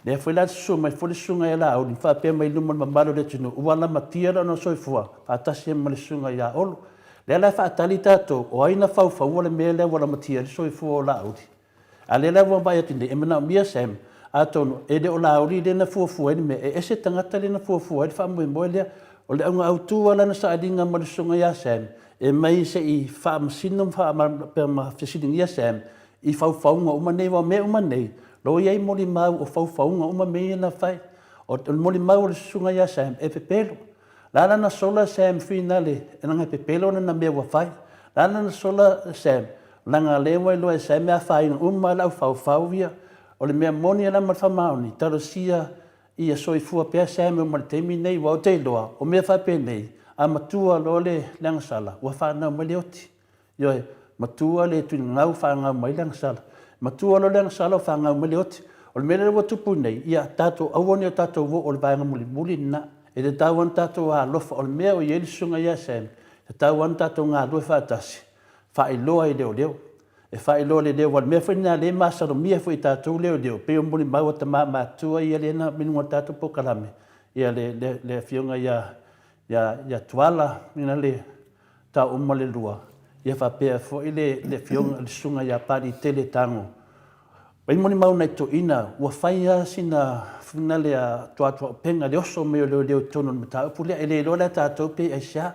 Lea foi la susu mai foi le susuga ia Laauli ma faapea mai i luma o le mamalu o le atunuu, ua lamatia lona soifua faatasi ai ma le susuga ia Olo. Lea la e faatali tatou, o ai na faufaua le mea lea ua lamatia ai le soifua o Laauli? A lea la ua vaai atu nei, e manaomia Sam, atonu e le o Laauli lea na fuafua ai le mea, e ese tagata lea na fuafua ai le faamoemoe lea. O le auga autu lava lana sailiga ma le susuga ia Sam, e mai se i faamasino ma fesiligia Sam i faufauga uma nei, aua o mea uma nei, o lo o i ai molimau o faufauga uma mea ia na fai. O le molimau o le susuga ia Sam, e pepelo. La lana sola Sam finale, leaga e pepelo lana mea ua fai. La lana sola Sam, leaga lea ua iloa e Sam e afaina uma lava le au faufau ia. O le mea moni la ma le faamaoni, talosia ia soifua pea Sam ma le taimi nei, aua ou te iloa, o mea faapenei, a matua loa le agasala, ua fanau mai le oti. Ioe, matua le tuigau fanau mai le agasala. Matua loa le agasala ua fanau mai le oti. O le mea lea ua tupu nei, ia tatou aua ne i o tatou oo i le vaega mulimuli lena. E tatau lava ona tatou alofa, o le mea o i ai le susuga ia Sam, e tatau lava ona tatou galue faatasi, faailoa i leoleo. E faailoa i leoleo, aua o le mea foi lena o lea e masalomia foi e tatou leoleo, pei o molimau a tama matutua ia lea na aumai i luga o le tatou polokalame, ia le afioga ia Tuala, le tau uma le lua, ia faapea foi le afioga, le susuga ia Papaliitele Tago. Mai molimau nai toeaiina, ua fai lava sina finale a tuatuaupega le oso mai o leoleo i totonu o le mataupu lea. E le iloa la e tatou pe aisea.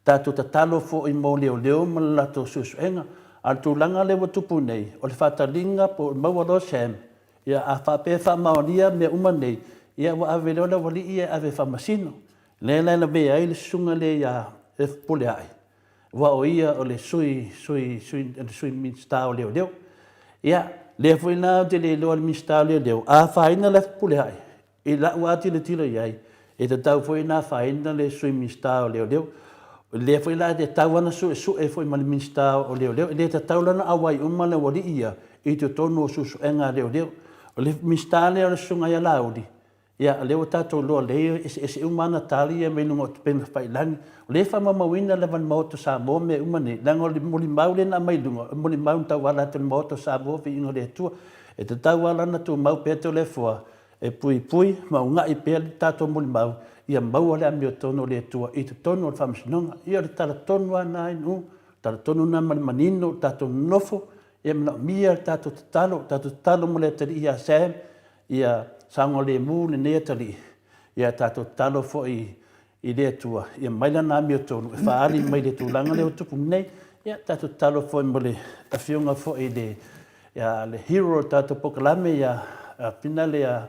Tatou tatalo foi mo leoleo ma le latou suesuega. A o le tulaga lea ua tupu nei, o le faataliga po o maua loa Sam, ia a faapea e faamaonia mea uma nei, ia ua ave loa le aualii ia e ave e faamasino. Lea la e lavea ai le susuga lea ia Fepuleai, aua o ia o le sui, sui, sui, le sui Minisita o Leoleo. Ia, lea foi la ou te le iloa le Minisita o Leoleo, a afaina le Fepuleai, i lau lava tilotilo i ai, e tatau foi ona afaina le sui Minisita o Leoleo. Lea foi la e tatau lava ona suesue foi ma le Minisita o Leoleo. E le tatau la ona auai uma le aualii ia i totonu o suesuega a Leoleo. O le Minisita lea o le Susuga ia Laauli, Ia, o lea ua tatou iloa lelei e eseese uma ana tali ia mai luga o upega tafailagi. O lea e faamaumauina lava e le Maota o Samoa mea uma nei, leaga o le molimau lea na aumai i luga, o le molimau na tauala atu i le Maota o Samoa, viiga o le Atua. E tatau lava la ona tumau pea Toleafoa e puipui ma uunai pea le tatou molimau ia maua le amiotonu o le Atua i totonu o le Faamasinoga. Ia, o le tala tonu lava lena Inu, tala tonu lena ma le manino o le tatou nonofo, ia manaomia le tatou tatalo, tatou tatalo mo le atalii ia Sam, Ia saogalemu lenei atalii, ia tatou tatalo foi i le Atua, ia mai Lana amiotonu e faaali mai le tulaga lea ua tupu nei. Ia tatou tatalo foi mo le afioga foi i le, ia, le hero o le tatou polokalame ia Finale ia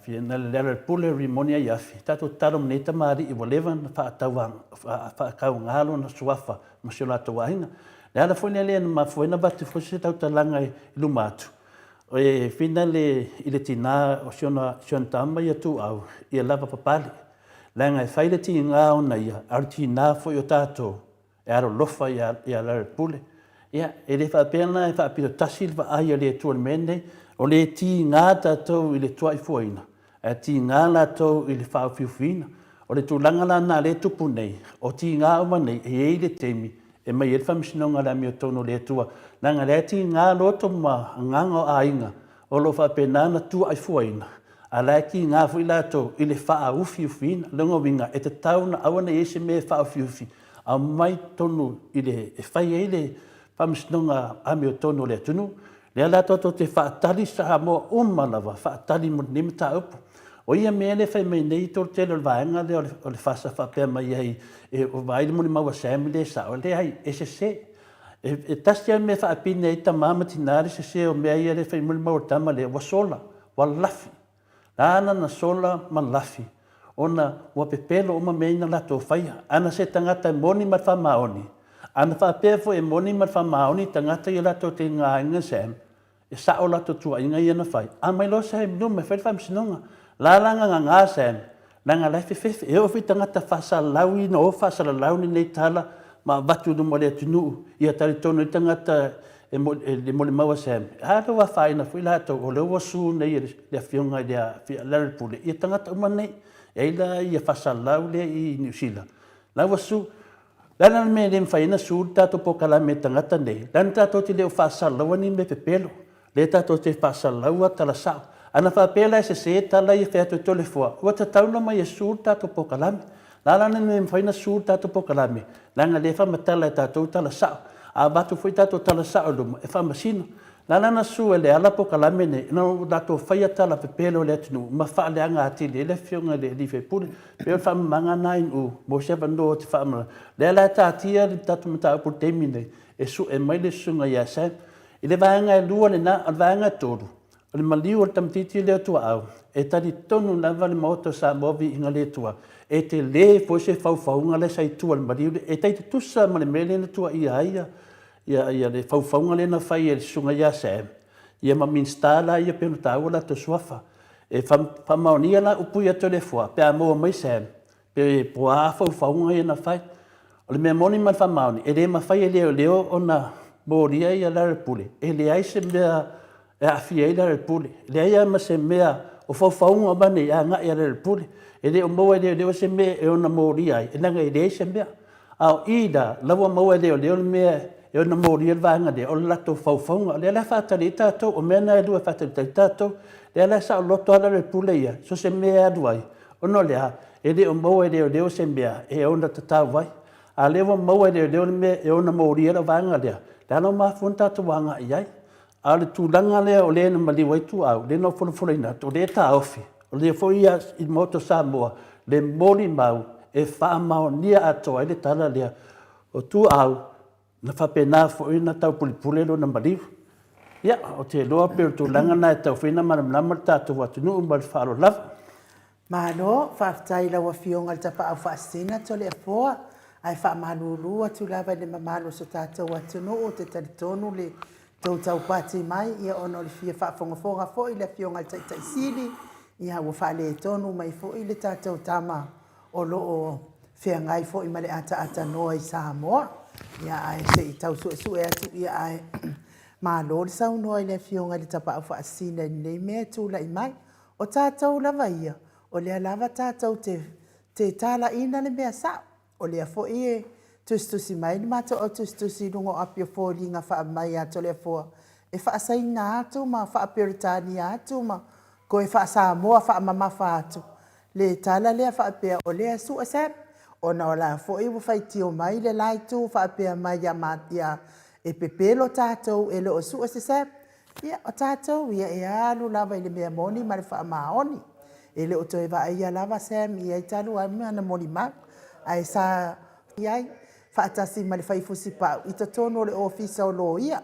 Finale Lealailepule Rimoni Aiafi. Tatou tatalo mo nei tamalii ua leva ona faatauga lona suafa ma si o latou aiga. Le ala foi lea lea na mafua ai ona avatu foi se tautalaga i luma atu, E finale i le tina o si ona tama ia Tuau, ia lava papale, leaga e fai le tiga ona ia, a o le tina foi o tatou e alolofa ia Lealailepule. Ia, e le faapea la e faapito tasi le vaai a le Atua i le mea lenei, o le tiga tatou i le tuaifuaina, ae tiga latou i le faaufiufiina. O le tulaga la lena o lea e tupu nei, o tiga uma nei, e i ai le taimi e mai ai le faamasinoga a le amiotonu o le Atua, leaga o lea e tiga loto ma agaga o aiga o lo o faapena ona tuuaifuaina, a o la e tiga foi latou i le faaufiufiina. O lona uiga, e tatau ona aua ne i i ai se mea e faaufiufi, aumai totonu i le, e fai ai le faamasinoga amiotonu o le atunuu. Lea la tatou te faatali Samoa uma lava, faatali mo lenei mataupu. O ia mea lea e fai mai nei tolu tele o le vaega lea o le FASA faapea mai ai e vaai le molimau a Sam e le sao, e leai, e sese. E tasi lava le mea e faapine ai tama ma tina le sese o mea ia lea e fai molimau a le tama lea, ua sola, ua lafi. Lana na sola ma lafi ona ua pepelo uma mea ia na latou faia. Ana se tagata e moni ma le faamaoni, ana faapea foi e moni ma le faamaoni tagata ia latou te gāina Sam, e sao latou tuuaiga ia na fai, aumai loa Sam i luma e fai le faamasinoga. La la gagagā Sam, leaga la e fefefe. E oo foi i tagata faasalalau ina o faasalalau lenei tala ma avatu i luma o le atunuu, ia talitonu ai tagata e le molimau a Sam, a lea ua afaina foi latou, o lea ua sue nei e le afioga i le Lealailepule ia tagata uma nei. E ai la ia faasalalau lea i Niu Sila, la ua sue. O le a la le mea e le mafai ai ona sue le tatou polokalame e tagata nei? Leaga tatou te le o faasalalaua ni mea pepelo. Lea tatou te faasalalaua tala sao. Ana faapea la e sese tala ia e fai atu e Toleafoa, ua tatau ona omai e sue le tatou polokalame. O le a la le mea e mafai ona sue le tatou polokalame? Leaga o lea e faamatala e tatou tala sao. A avatu foi tatou tala sao i luma, e faamasino. O le a la ona sue e Leala polokalame nei ina ua latou faia tala pepelo i le atunuu ma faaleaga atili ai le afioga i le sui usufono. E pei o le faamama lena i o mo se avanoa ou te faamalamalama. O lea la e taatia le tatou mataupu i le taimi lenei e sue mai le susuga ia Sam. I le vaega e lua lena, o le vaega e tolu, o le maliu o le tamaitiiti lea o Tuaau, e talitonu lava le Maota o Samoa Viiga le Atua, e tele foi se faufauga lea sa i tua i le maliu lea, e tai tutusa ma le mea lea na tuuaia ai ia le faufauga lea na fai e le susuga ia Sam, ia ma Minisita la ia pei ona taua latou suafa. E faamaonia la upu ia Toleafoa pe a maua mai Sam, pe po o a faufauga ia na fai. O le mea moni ma le faamaoni, e le mafai e leoleo ona molia ia Lealailepule, e leai se mea e aafia ai Lealailepule. E leai lava ma se mea o faufauga uma nei e agai ia Lealailepule. E le o maua e leoleo se mea e ono molia ai, leaga e leai se mea. A o i la, la ua maua e leoleo le mea e ono molia le vaega lea, o le latou faufauga. O lea la e faatali ai tatou, o mea na e lua e faatalitali ai tatou. O lea la e saoloto lava Lealailepule ia, so o se mea e alu ai, ona o le a? E le o maua e leoleo se mea e ono tatau ai. A o lea ua maua e leoleo le mea e ono molia ai lau vaega lea, o le a la ua mafua ona tatou agai i ai? A o le tulaga lea o lea na maliu ai Tuaau, lea na ou folafolaina atu, o lea e taofi, o lea foi i le Maota o Samoa le molimau e faamaonia atoa ai le tala lea o Tuaau na faapena foi ona taupulepule lona maliu. Ia, ou te iloa pei o le tulaga lena e tatau foi ona malamalama le tatou atunuu ma le faaaloalo lava. Malo, faafetai i lau Afioga i le Tapaau Faasisina Toleafoa, ae faamalulu atu lava i le mamalu o so tatou atunuu, ou te talitonu le tou taupati mai ia ona o le fia faafogafoga foi i le Afioga i le Taitai Sili, ia ua faaletonu mai foi le tatou tama o lo o feagai foi ma le ataaatanoa i Samoa, ia ae se i tau suesue atu, ia ae malo le saunoa i le Afioga i le Tapaau Faasisina i lenei mea e tulai mai. O tatou lava ia, o lea lava tatou te te talaiina le mea sao. O lea foi e tusitusi mai le matou au tusitusi i luga o api o foliga faamai ia Toleafoa e faasaina atu ma faa-Peretania atu ma toe faa-Samoa faamamafa atu le tala lea faapea o lea e sue Sam ona o la foi ua faitio mai le la itu faapea mai ia e pepelo tatou e le o sue se Sam. Ia, o tatou ia e alu lava i le mea moni ma le faamaoni. E le o toe vaaia lava Sam i ai talu ai ma ana molimau, ae sa i ai faatasi ma le fai fusipau i totonu o le Ofisa o Loia.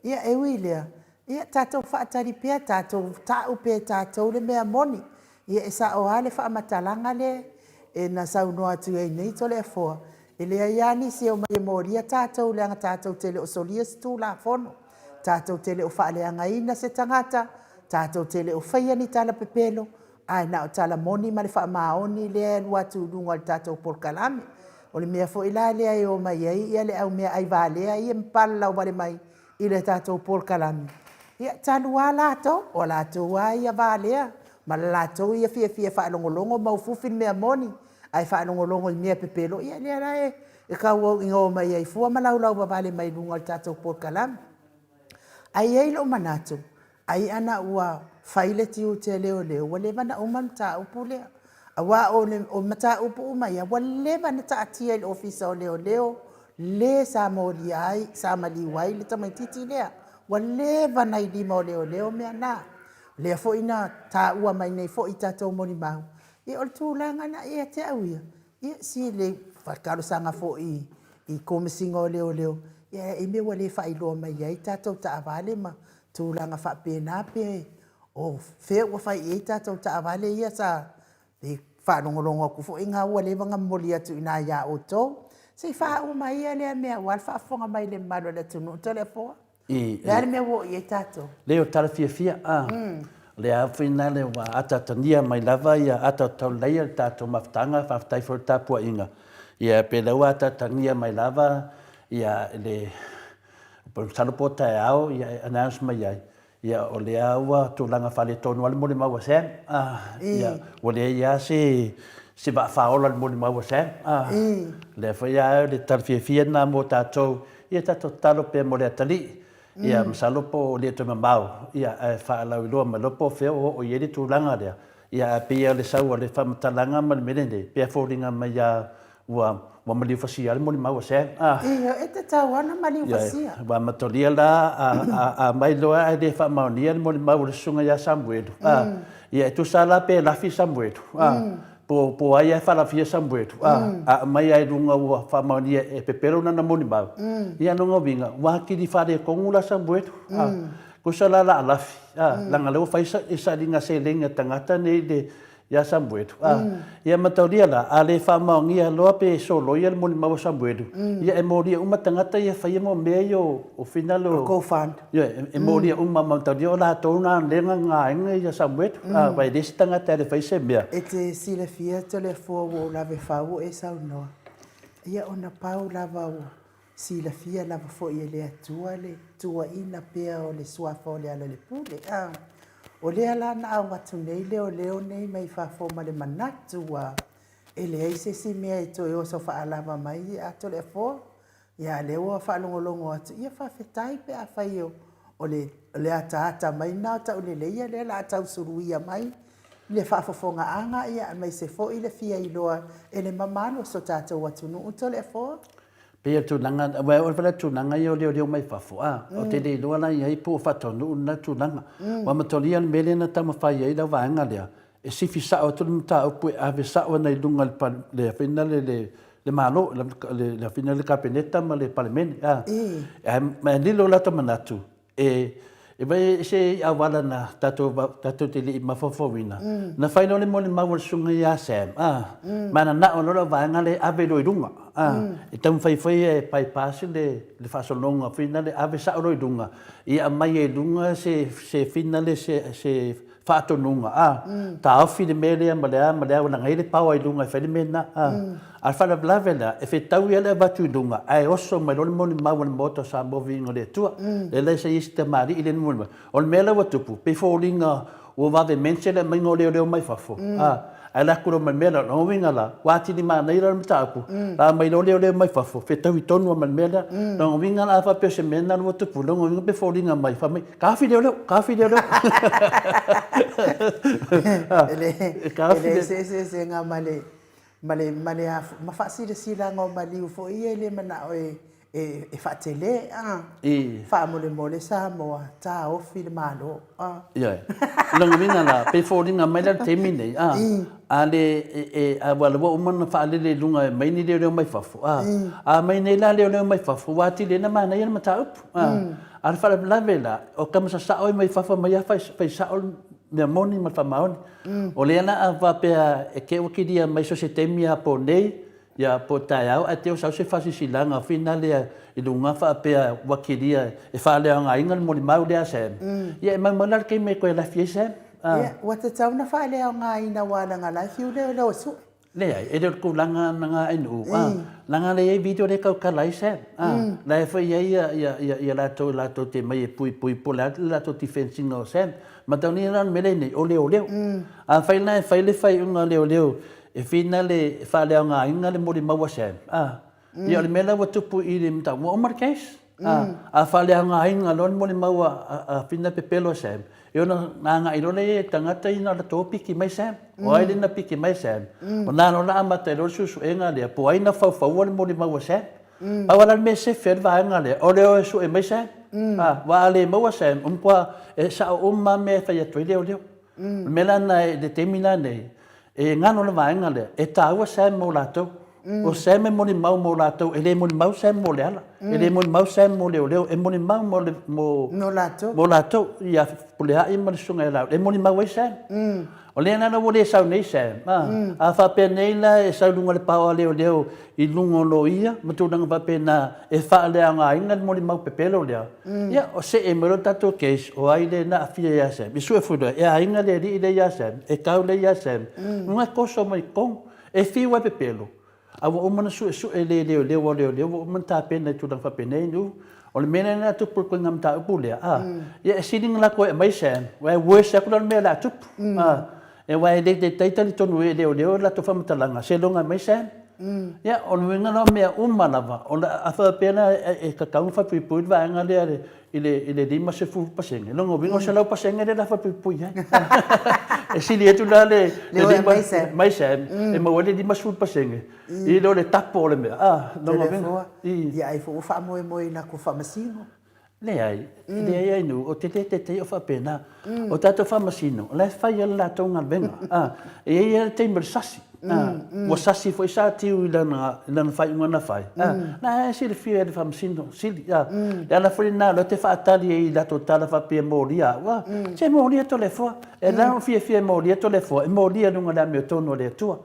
Ia, e ui i lea, ia tatou faatali pea, tatou ta'u pea e tatou le mea moni. Ia e sao lava le faamatalaga lea e na saunoa atu ai nei Toleafoa, e leai lava nisi e omai e molia tatou leaga tatou te le o solia se Tulafono. Tatou te le o faaleagaina se tagata, tatou te le o faia ni tala pepelo, ae na o tala moni ma le faamaoni lea e alu atu i luga o le tatou polokalame. O le mea foi la lea e omai ai le au meaai valea ia ma palalau vale mai i le tatou polokalame, ia talu lava latou, o latou lava ia valea ma le latou ia fiafia e faalogologo ma ufiufi le mea moni, ae faalogologo i mea pepelo, ia lea la e e tauau ina omai ai fua ma laulau vavale mai luga o le tatou polokalame. Ae i ai lou manatu, ai ana ua fai le tiute a leoleo, ua leva ona uma le mataupu lea. Aua o mataupu uma ia, ua leva ona taatia i le Ofisa o Leoleo, le sa molia ai, sa maliu ai le tamaitiiti lea. Ua leva ona i lima o leoleo mea na. O lea foi na taua mai nei foi i tatou molimau, ia o le tulaga lena ia te au ia, ia si le talosaga foi i Komesina o Leoleo, ia e i ai mea ua le faailoa mai ai tatou taavale ma tulaga faapena pe o fea ua fai i ai tatou taavale ia sa faalogologo atu foi na ua leva ona momoli atu i ina ia outou. Se i faauma ia lea mea aua le faafofoga mai a le mamalu o le atunuu. Toleafoa, o le a le mea ua oo i ai tatou? Leai o tala fiafia, a. O lea lava foi na ua ataatagia mai lava ia ata o tauleleia le tatou mafutaga, faafetai foi i le tapuaiga. Ia pe lea ua ataatagia mai lava ia le, masalo po o taeao ia e announce mai ai, Ia, o lea ua tulaga faaletonu lava le molimau a Sam. Ia, ua leai lava se, se vaa faaola i le molimau a Sam. O lea foi lava o le tala fiafia lena mo tatou, ia tatou tatalo pea mo le atalii. Ia, masalo po o le toe mamao, ia, ae faalauiloa mai loa po o fea o oo i ai le tulaga lea. Ia, ae pei lava o le sau a le faamatalaga ma le mea lenei, pei e foliga mai lava Ua, ua maliu fasia le molimau a Sam. Ah. Ioe, e tatau lava ona maliu fasia. Ua amatolia la, a, a, a mai loa ae le faamaonia le molimau o le susuga ia Samuelu. Ah. Ia, e tusa la pe lafi Samuelu. Ah. Po, po ai e faalafia Samuelu. Ah. A aumai lava i luga ua faamaonia e pepelo lana molimau. Ia, lona uiga, ua atili faaletonu la Samuelu. Ah. Tusa la la lafi. Ah. Leaga lea ua fai sailiga seleni a tagata nei le, ia Samuelu. A, ia mataulia la, a le faamaonia loa pe soloia le molimau a Samuelu, ia e molia uma tagata ia faia mo mea ia o final o... Go fund. Ia, e molia uma mataulia o latou na lea na gaina ia Samuelu. A, aua e le isi tagata e le fai se mea. E te silafia Toleafoa ua ou lave fau o e saunoa, ia ona pau lava ua Silafia lava foi e le Atua le tuuaiina pea o le suafa o Lealailepule. A o lea la na au atu nei leoleo nei mai fafo ma le manatu ua e leai se isi mea e toe oso faalava mai ia Toleafoa. Ia a lea ua faalogologo atu, ia faafetai pe afai o le ataata mai lena o Tauleleia lea o le a tau suluia mai le faafofogaaga ia aemaise foi le fia iloa e le mamalu o so tatou atunuu Toleafoa. Pei o le tulaga, aua o le tulaga ia o leoleo mai fafo, a, ou te le iloa la i ai po o faataunuu lena tulaga. Ua matolia le mea lea na taumafai ai lau vaega lea, e sifi sao atu le mataupu e ave sao ana i luga le afina le, le, le Malo, le, le afina le Kapeneta ma le Palemene, a. Ae lilo latou manatu, E, e vai e se auala na tatou, tatou te lii mafaufauina. Na fai loa le molimau a le susuga ia Sam, a, ma na nao loa lau vaega lea e ave loa i luga, a, e taumafai foi e bypass le, le faasologa foi lea, ave sao loa i luga, ia aumai ai i luga se, se fina lea, se, se faatonuga, a, taofi le mea lea ma le a ma le a, leaga e i ai le power i luga e fai le mea lena, a. A o le faalavelave lea, e fetaui lava le avatu i luga, ae oso mai loa le molimau a le Maota o Samoa Viiga o le Atua. Lea la sa i ai si tamalii lea na molimau. O le mea la ua tupu, pei foliga ua vave mention le aumaiga o leoleo mai fafo, a, ae alu atu loa ma le mea lea. O lona uiga la, ua atili manaia la le mataupu, la aumai loa leoleo mai fafo, fetaui tonu lava ma le mea lea. O lona uiga la a faapea o se mea lena ua tupu, o lona uiga pe foliga mai, fai mai, Taofi leoleo, taofi leoleo. E leai se eseesega ma le ma le, ma le, ma faasilasilaga o maliu foi ia e le manao e, e, e faatele, a. Faamolemole Samoa, taofi le Malo, a. Ioe. Lona uiga la, pe foliga mai la le taimi nei, a, a le, e, e, a ua, ua uma ona faalele i luga e aumai ni leoleo mai fafo, a. A aumai nei la leoleo mai fafo, ua atili ai ona manaia le mataupu, a. A o le faalavelave la, o tama sasao ia mai fafo aumai lava fai, fai sao le mea moni ma le faamaoni. O lea la a faapea e te ua kilia mai so o se taimi lava po nei, ia po o taeao ae te o sau se faasilasilaga finale i luga faapea ua kilia e faaleaogaina le molimau lea a Sam, ia e maumau la le taimi e toe lafi ai Sam. Ia, ua tatau ona faaleaogaina aua leaga la e fiu leoleo e sue. Leai, e le o le tulaga na nga ainu, a, leaga lea e i ai video lea e tautala ai Sam, a, la e fai ai ia, ia, ia, ia latou, latou te mai e puipui po o le a le latou defense ina o Sam. Mataonia la o le mea lea nei, o leoleo. Afai la e fai le faaiuga a leoleo e finale e faaleaogaina le molimau a Sam, a. Ia, o le mea la ua tupu i le mataupu, ua uma le case. A faaleaogaina loa le molimau a Whina pepelo a Sam, ia ona agai loa lea i tagata ia na latou piki mai Sam. O ai lea na piki mai Sam? O na loa na amata ai loa le suesuega lea, po o ai na faufauina le molimau a Sam. Pau lava la le mea e sefe ai le vaega lea, o le o e sue mai Sam. Aua a le maua Sam, ua matua e sao uma lava mea e fai atu ai leoleo. O le mea la lena i le taimi la nei, e galo le vaega lea, e taua Sam mo latou. O Sam e molimau mo latou, e le molimau Sam mo Leala, e le molimau Sam mo leoleo, e molimau mo le, mo, Mo latou. Mo latou, ia Fepuleai ma le Susuga ia Laauli, e molimau ai Sam. O lea la ua le sau nei Sam, a, a faapea nei la e sau i luga o le pao a leoleo i luga o loia ma tulaga faapena e faaleaogaina le molimau pepelo lea, ia, o see mai loa le tatou case, o ai lea na aafia ia Sam. Ia sue foi loa, e aiga le alii lea ia Sam, e kau lea ia Sam, luga e toso mai i totonu. E fiu ai pepelo, a ua uma ona suesue e le leoleo a leoleo ua uma ona tapena i tulaga faapenei nu. O le mea lea na tupu i le koiga mataupu lea, a, ia e sili ona latou e aumai Sam, aua e worse atu la le mea o le a tupu. A, aua e le taitai talitonu ai e leoleo le latou faamatalaga seiloga e aumai Sam. Ia, o le uiga la o mea uma lava, o le a faapea la e tatau ona faapuipui le vaega lea i le 50%, lona uiga o le 100% lea o le a faapuipui ai. E sili atu la le aumai Sam e maua ai le 50% i lo le tapo o le mea. Lona uiga. Ia ai foi ua faamoemoe i latou faamasino. Leai, leai Ainuu, ou te le taitai o faapena. O tatou faamasino, o la e fai lava le latou galuega. E i ai lava le taimi o le sasi. Ua sasi foi Satiu i lana faaiuga na fai. Na e silafia e le Faamasino Sili. Le ala foi lena o lea ou te faatali ai i latou tala faapea e molia au. Se molia Toleafoa. E ala ona fiafia e molia Toleafoa, e molia i luga o le amiotonu a le Atua.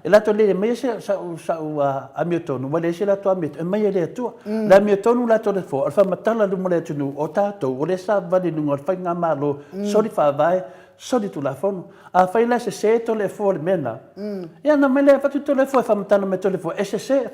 E latou le aumaia sau amiotonu, ua leai se latou amiotonu, e aumai e le Atua. O le amiotonu la Toleafoa, o le faamatala i luma o le atunuu, o tatou o lea e savavali i luga o le faigamalo soli faavae, soli tulafono. Afai la e sese Toleafoa i le mea lena, ia ona aumai lea e avatu Toleafoa e faamatala mai Toleafoa e sese,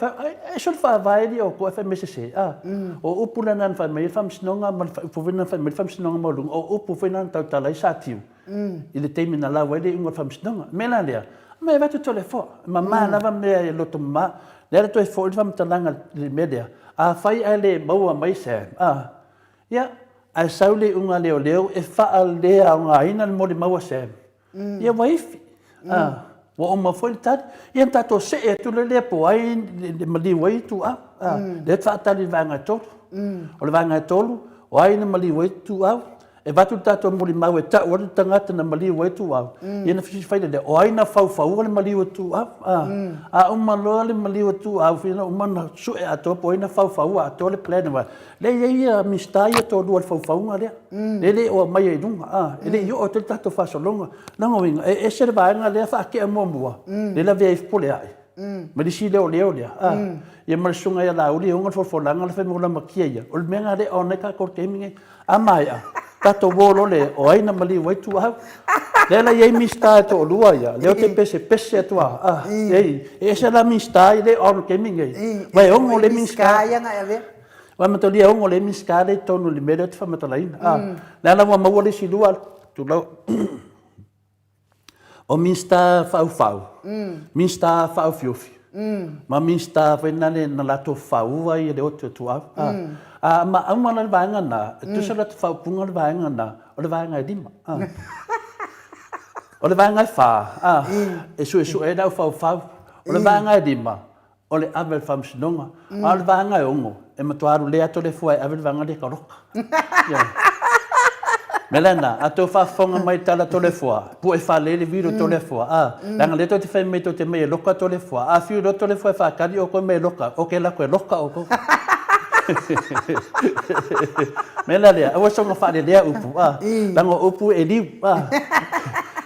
e soli faavae alii o outou ae fai mai e sese. A, o upu la na na fai mai ai le Faamasinoga ma le upu foi na na fai mai ai le Faamasinoga Maualuga, o upu foi na na tautala ai Satiu i le taimi na lau ai le iuga o le Faamasinoga. O le mea la lea, aumai e avatu Toleafoa, e mama lava mea e loto mama. Lea la toe foi le faamatalaga i le mea lea, afai ae le maua mai Sam, a, Ia, ae sau le iuga a leoleo e faaleaogaina le molimau a Sam. Ia ua ifi. Ua uma foi le tali. Ia ona tatou see atu loa lea po o ai e maliu ai Ituau. Lea e faatali i le vaega e 3. O le vaega e 3, o ai na maliu ai Ituau, e avatu le tatou molimau e tau ai le tagata na maliu ai Ituau, ia ona fai lea, o ai na faufauina le maliu o Ituau. A uma loa le maliu o Ituau, uma ona sue atoa po o ai na faufauina atoa le plan. Lea e i ai ia Minisita ia e toalua i le faufauga lea, lea e le o aumaia i luga, a, e le i oo atu ai le tatou faasologa. Lona uiga, e ese le vaega lea faatea muamua, lea e lavea ai Fepuleai, ma le isi leoleo lea, a, ia ma le susuga ia Laauli e ona le folafolaga la fai mai ua lamatia ia. O le mea lena lea e on ai tatou i le taimi lenei. A maea, tatou o loa lea, o ai na maliu ai Tuuau? Lea la e i ai Minisita e toalua ia, lea ou te pesepese atu lava, a, ei, e ese la Minisita ia lea e on i le taimi lenei, aua e ono lea Minisita. Aua mataulia e ono lea Minisita lea i totonu i le mea lea ou te faamatalaina. A, lea la ua maua le isi lua, tulou. O Minisita faaufau, Minisita faaofiofi, ma Minisita foi nale na latou faua ia le ote o Tuau. A, a ma auma la le vaega na, e tusa la te faaupuga le vaega na, o le vaega e lima. O le vaega e fa, a, e suesue ai le aufaufau. O le vaega e lima, o le ave i le faamasinoga, a o le vaega e ono, e matua alu lea Toleafoa e ave le vaega lea e taloka. Ioe. Mea lena, a tou faafofoga mai i le tala Toleafoa, pue fale le vilo Toleafoa, a, leaga lea tou te fai mai tou te mai e loka Toleafoa, a fiu loa Toleafoa e faatali outou e mai e loka, ok lako e loka outou. Mea la lea, aua soona faalelea upu, a, leaga o upu e liu, a.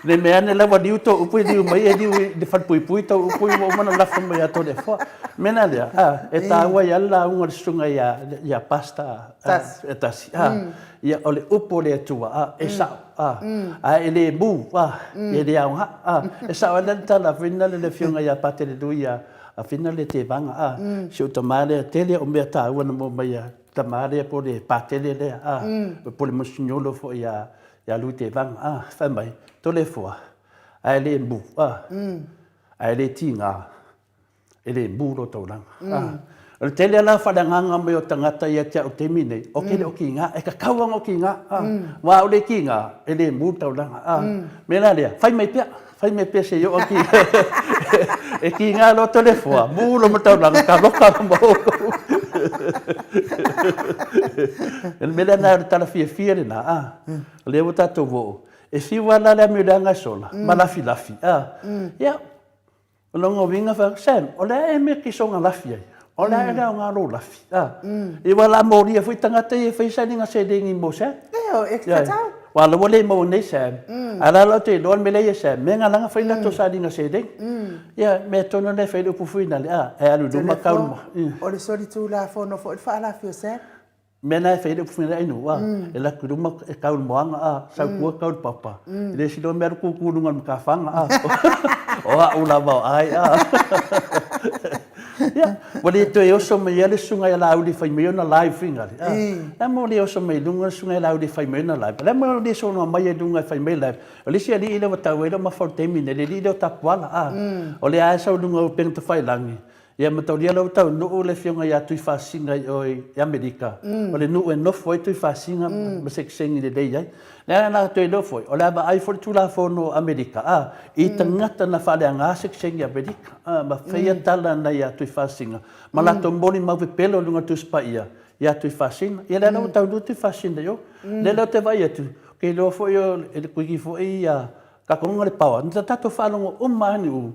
Ne mea ane la ua liu tou upu e liu mai e liu i le falepuipui tou upu ua uma ona lafo mai ia Toleafoa. Mea la lea, a, e taua ai lava le lauga a le susuga ia, ia Pastor Tasi, a, Tasi, a, ia, o le upu a le Atua, a, e sao, a, a e le mu, a, e le aoga, a, e sao ai la le tala foi lena a le Afioga ia Patele Lui ia a Fina le Tevaga, a, si ou tama lea, tele o mea taua na maua mai ia tama lea po o le Patele lea, a, po o le Monsignolo foi ia Ia Lui Tevaga, a, fai mai, Toleafoa, a e le mu, a, a e le tiga, e le mu lou taulaga. A, O le tele la o faaleagaga mai o tagata ia te au i le taimi lenei, o ke le o kiga, e tatau lava ona o kiga, a. Aua a ou le kiga, e le mu le taulaga, a. O le mea la lea, fai mai pea, fai mai pea se i oo atu e kiga loa Toleafoa, mu loa ma le taulaga, talofa ma outou. O le mea lena, o le tala fiafia lena, a. O lea ua tatou oo, e fiu lava la le amio leaga e sola, ma lafilafi, a. Ia, O lona uiga fai atu, Sam, o le a ea mea e te soona lafi ai? O le a ea le aoga o lou lafi? A. Ia ua la molia foi tagata ia e fai sailiga seleni mo Sam. Ioe, e tatau. Aua o la ua le maua nei Sam. Ae la la ou te iloa le mea lea ia Sam, mea na la na fai latou sailiga seleni. Ia, mea tonu lea e fai ai le upu foi lale, a, e alu i luma tau i luma. O le solitulafono foi le faalafi o Sam. Mea na e fai ai le upu foi lea a, e alu atu i luma e tau i le moana, a, sau i tua tau i le papa. E le isi loa mea alu tutu i luga o le matafaga, a, o au lava o ai, a. Ia, ua le toe oso mai lava le susuga ia Laauli e fai mai ona live foi gale, a. Le a mo le oso mai i luga le susuga ia Laauli e fai mai ona live? O le a mo le soona mai ai i luga e fai mai live? O le isi alii lea ua tau ai lou mafaufau i le taimi lenei, le alii lea o Tapuala, a. O lea lava e sau i luga o upega tafailagi, Ia mataulia la ua taunuu le afioga ia Tuifaasisina i o i Amerika, o le nuu e nofo ai Tuifaasisina ma sekisegi lelei ai. Lea la toe iloa foi, o le a vaai foi le Tulafono o Amerika, a, i tagata na faaleaga sekisegi i Amerika, a, ma faia tala na ia Tuifaasisina, ma latou molimau pepelo i luga o le Tusi Paia ia Tuifaasisina. Ia lea la ua taunuu Tuifaasisina i o. Lea la ou te vaai atu, ou te iloa foi o le Kuiki foi ia Tatou luga le power, na tatou faalogo uma lava ni u,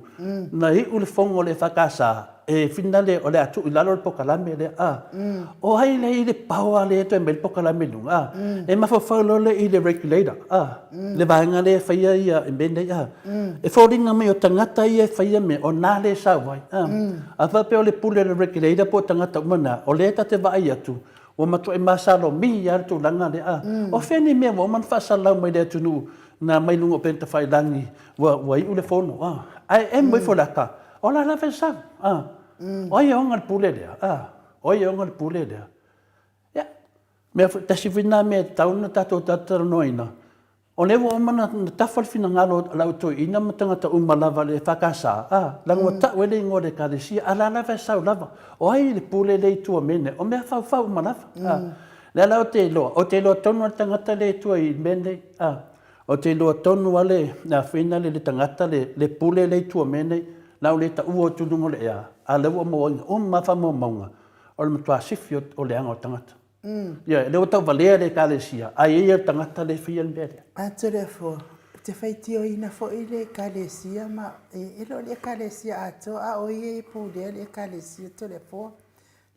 na iu le fono a le EFKS e finale o le a tuu i lalo le polokalame lea, a. O ai lea e i le power lea e toe aumai le polokalame i luga, a. E mafaufau loa lea i le regulator, a, le vaega lea e faia ia mea nei, a. E foliga mai o tagata ia e faia mea, o na lea e sau ai, a. A faapea o le pule a le regulator po o tagata uma na, o lea ta te vaai atu, ua matuai masalomia lava le tulaga lea, a. O fea ni mea ua uma ona faasalalau mai le atunuu Na mai luga o Penitafailangi ua ua iu le fono a ae emo ifo le ata o la lava e sau a o ai e ona le pule lea a o ai e ona le pule lea ia mea foi tasi foi na mea e tatau ona tatou talatalanoaina o lea ua uma ona tafa le finagalo o le au toeaina ma tagata uma lava o le EFKS a leaga ua tau ai le igoa o le ekalesia a la lava e sau lava o ai le pule lea i tua o mea nei o mea faufau uma lava a lea la ou te iloa ou te iloa tonu lava le tagata lea i tua i mea nei A, ou te iloa tonu lava le, le afina le, le tagata, le, le pule lea i tua mea nei, la ua le taua atu i luga o le ea, a o lea ua maua uma lava faamaumauga, o le matua sifi o, o leaga o tagata. Ioe, o lea ua tauvalea le Ekalesia, ae i ai lava le tagata lea e faia le mea lea. A Toleafoa, ou te faitioina foi le Ekalesia ma, e, e le o le Ekalesia atoa, a o ia e pulea le Ekalesia Toleafoa.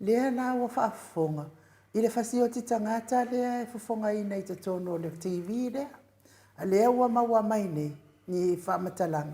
Lea la ua faafofoga i le fasioti tagata lea e fofogaina i totonu o le TV lea, a lea ua maua mai nei ni faamatalaga,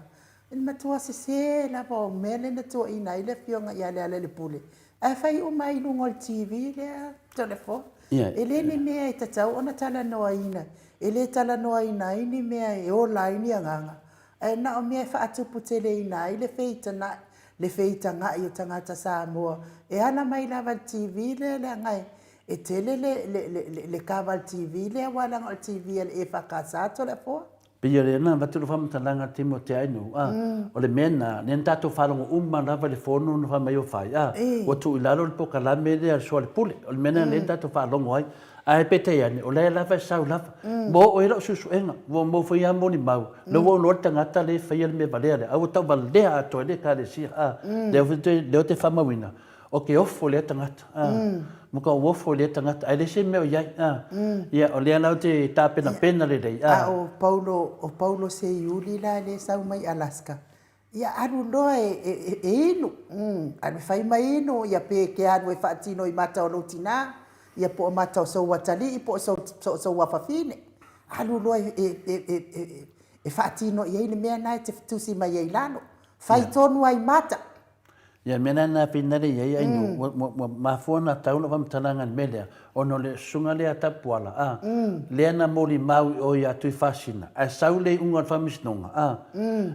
i le matua sese lava o mea lea na tuuaina ai le Afioga ia Lealailepule, ae fai uma ai i luga o le TV lea Toleafoa. E le ni mea e tatau ona talanoaina, e le talanoaina ai ni mea e ola ai ni agaga, ae na o mea e faatuputeleina ai le feitana'i, le feitaga'i o tagata Samoa e ala mai lava i le TV lea leaga e e tele le le le le kava i le TV lea aua leaga o le TV a le EFKS Toleafoa. Pei o lea na avatu le faamatalaga i le taimi o tea ai nuu, a, o le mea lena, lea na tatou faalogo uma lava i le fono na fai mai o fai, a, ua tuu i lalo le polokalame lea a le Soalepule, o le mea lena lea na tatou faalogo ai. Ae peitai ane, o la e lava e sau lava. Ua oo i ai lau suesuega, ua maua foi lava molimau, lea ua ou iloa le tagata lea e faia le mea valea lea, a ua tauvalea atoa ai le Ekalesia. A, lea foi te, lea ou te faamauina, ou te ofo i lea tagata. A, matua ou ofo i lea tagata, ae leai se mea o i ai. A, ia, o lea la ou te tapenapena lelei. A o Paulo, o Paulo Seiuli la lea e sau mai Alaska, Ia alu loa e inu, alu e fai mai inu, ia pe e te alu e faatino i mata o lou tina, ia po o mata o sou atalii po o sou afafine. Alu loa e faatino i ai le mea lena e te tusi mai ai i lalo. Fai tonu ai mata. Ia, mea la na pei i ai Ainu, ua mafua ona tau lau faamatalaga i le mea lea, ona o le susuga lea a Tapuala, a, lea na molimau i o ia Tuifaasisina, ae sau le iuga o le faamasinoga, a,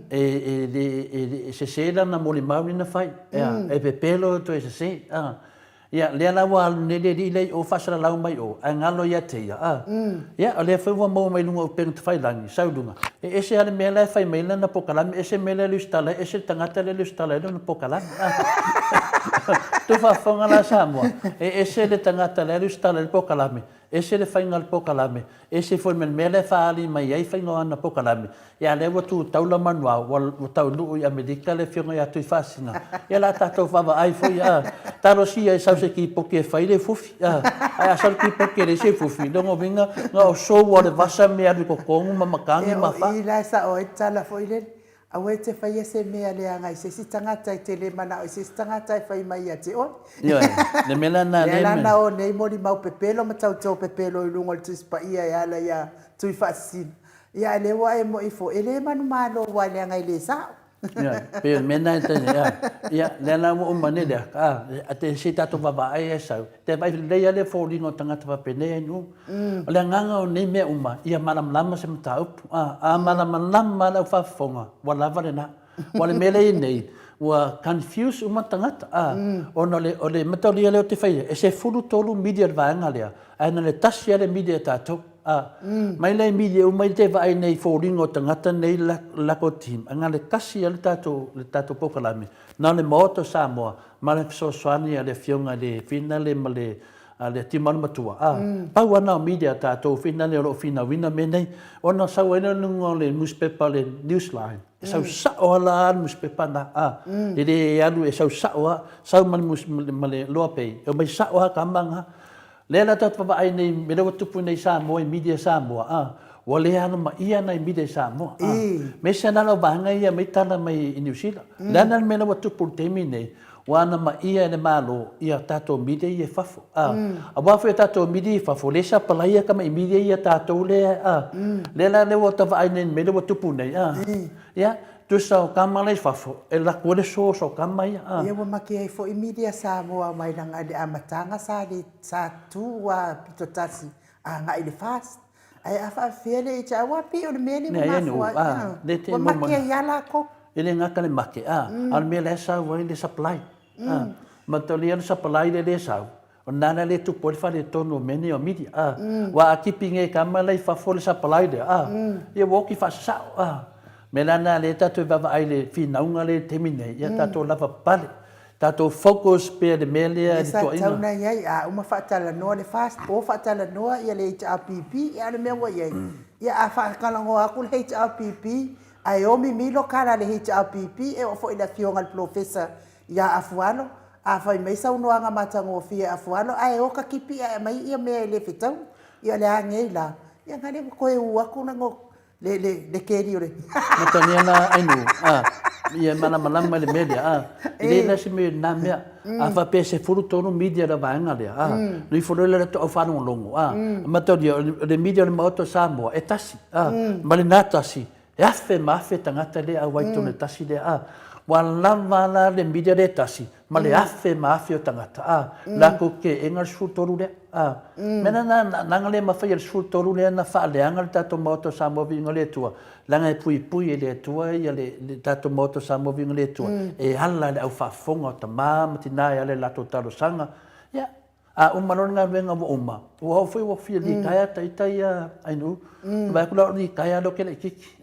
e, e, le, e, le, e sese lana molimau lea na fai, ea, e pepelo toe sese, a. Ia, lea la ua alu nei le alii lea i o faasalalau mai o, ae galo ia te ia, a. Ia, o lea foi ua maua mai luga o upega tafailagi, sau i luga, e ese lava le mea la e fai mai lana polokalame, ese le mea la e lusitala ai, ese le tagata lea e lusitala ai lana polokalame, a. Tou faafofoga la Samoa, e ese le tagata le alu lesitala i le polokalame, ese le faiga o le polokalame, ese foi ma le mea lea e faaali mai ai faiga o ana polokalame. Ia a o lea ua tu taula manuao, ua taunuu i Amerika le Afioga ia Tuifaasisina, ia o le a tatou vaavaai foi, a. Talosia e sau se kipoti e fai le fufi, a. Ae a sau le kipoti e leai se fufi, lona uiga na o sou lava o le vasa mea e alu i totonu ma matagi ma fa. Ia o i la e sao ai le tala foi lele, Aua e te faia se mea leaga i se isi tagata, e te le manao i se isi tagata e fai mai ia te oe. Ioe, le mea la lena lea. Lea la na o nei molimau pepelo ma tautau pepelo i luga o le Tusi Paia e ala ia Tuifaasisina. Ia a lea ua e moi foi, e le manumalo aua leaga e le sao. Ioe, pei o le mea lena e, ia, lea la ua uma nei lea, a, se i tatou vaavaai ae sau. Te vaai lelei lava le foliga o tagata faapenei ai nuu. O le agaga o nei mea uma, ia malamalama se mataupu. A, a malamalama lava le au faafofoga, ua lava lena. Aua o le mea lea e i ai nei, ua confuse uma tagata, a, ona o le, o le mataulia lea ou te faia, e 13 media o le vaega lea, ae na o le tasi lava le media a tatou. A, mai la i media uma ia e te vaai nei i foliga o tagata nei le latou team, ae na o le tasi lava le tatou, le tatou polokalame, na o le Maota o Samoa, ma le fesoasoani a le Afioga i le Finale ma le a le Timalu Matua, a, pau lava na o media a tatou Finale o lo o finauina mea nei, ona sau ai lea i luga o le nusipepa o le Newsline, e sau sao lava la le nusipepa lena, a, e le alu, e sau sao lava, sau ma le, ma le Loa Pay, e omai sao lava tama na. Lea la tatou te vaavaai nei i mea lea ua tupu nei i Samoa i media Samoa, a, ua le alomaia nai media i Samoa, a. Aemaise lava lau vaega ia mai tala mai i Niu Sila. O le a la le mea lea ua tupu i le taimi lenei, ua anamaia e le Malo ia tatou media ia i fafo, a. Aua foi o tatou media i fafo, lea e sapalaia tamai media ia a tatou lea, a. Lea la lea ua ta vaai nei i le mea lea ua tupu nei, a. Ia, tusa o tama la i fafo, e alu atu ai le source o tama ia, a. Ia ua make ai foi media Samoa mai lana i le amataga sa le sa tu a pito tasi agai i le FAST. Ae a faafefea le HR aua pei o le mea lea ua mafua ai, ua make ai lava latou. E le gata le make, a, a o le mea la e sau ai le supply. A, mataulia le supply lea e sau, o lena la le tupu ai le faaletonu o mea nei o media. A, aua a tipi nei e tama la i fafo le supply lea, a, ia ua oti faasasao. A, mea la lena lea tatou te vaavaai i le finauga lea i le taimi nei, ia tatou lavapapale. Tatou focus pea i le mea lea i le toaina. Lea sa tatau ona i ai, a uma faatalanoa le FAST, o faatalanoa ia le HRPP, ia a o le mea ua i ai, ia a faatalanoa atu le HRPP, ae o mimilo tala a le HRPP, e oo foi i le afioga i le Polofesa ia Afualo, a fai mai saunoaga matagofie a Afualo, ae o katipi ae aumai ia mea e le fetaui. Ia o le a nei la? Ia na lea ua toe u atu na le le le keli o le Matania la ainu a ia malamalama i le mea lea a e le la se mea na mea a faapea e 13 media le vaega lea a no ifo loa le toau faalogologo a mataulia o le media o le Maota o Samoa e tasi a ma lena tasi E afe ma afe tagata lea auai tonu le tasi lea, a. Ua lava la le media lea e tasi, ma le afe ma afe o tagata, a. Latou te ega le 13 lea, a. Mea la na, leaga le mafai e le 13 lea na faaleaga le tatou Maota o Samoa Viiga o le Atua, leaga e puipui e le Atua ia le, le tatou Maota o Samoa Viiga o le Atua, e ala i le au faafofoga o tama ma tina e ala i latou talosaga. Ia, A uma loa le galuega ua uma, ua oo foi ua fia litaea ta ita ia Ainuu. Vaai atu la o litaea lea ou te laitiiti.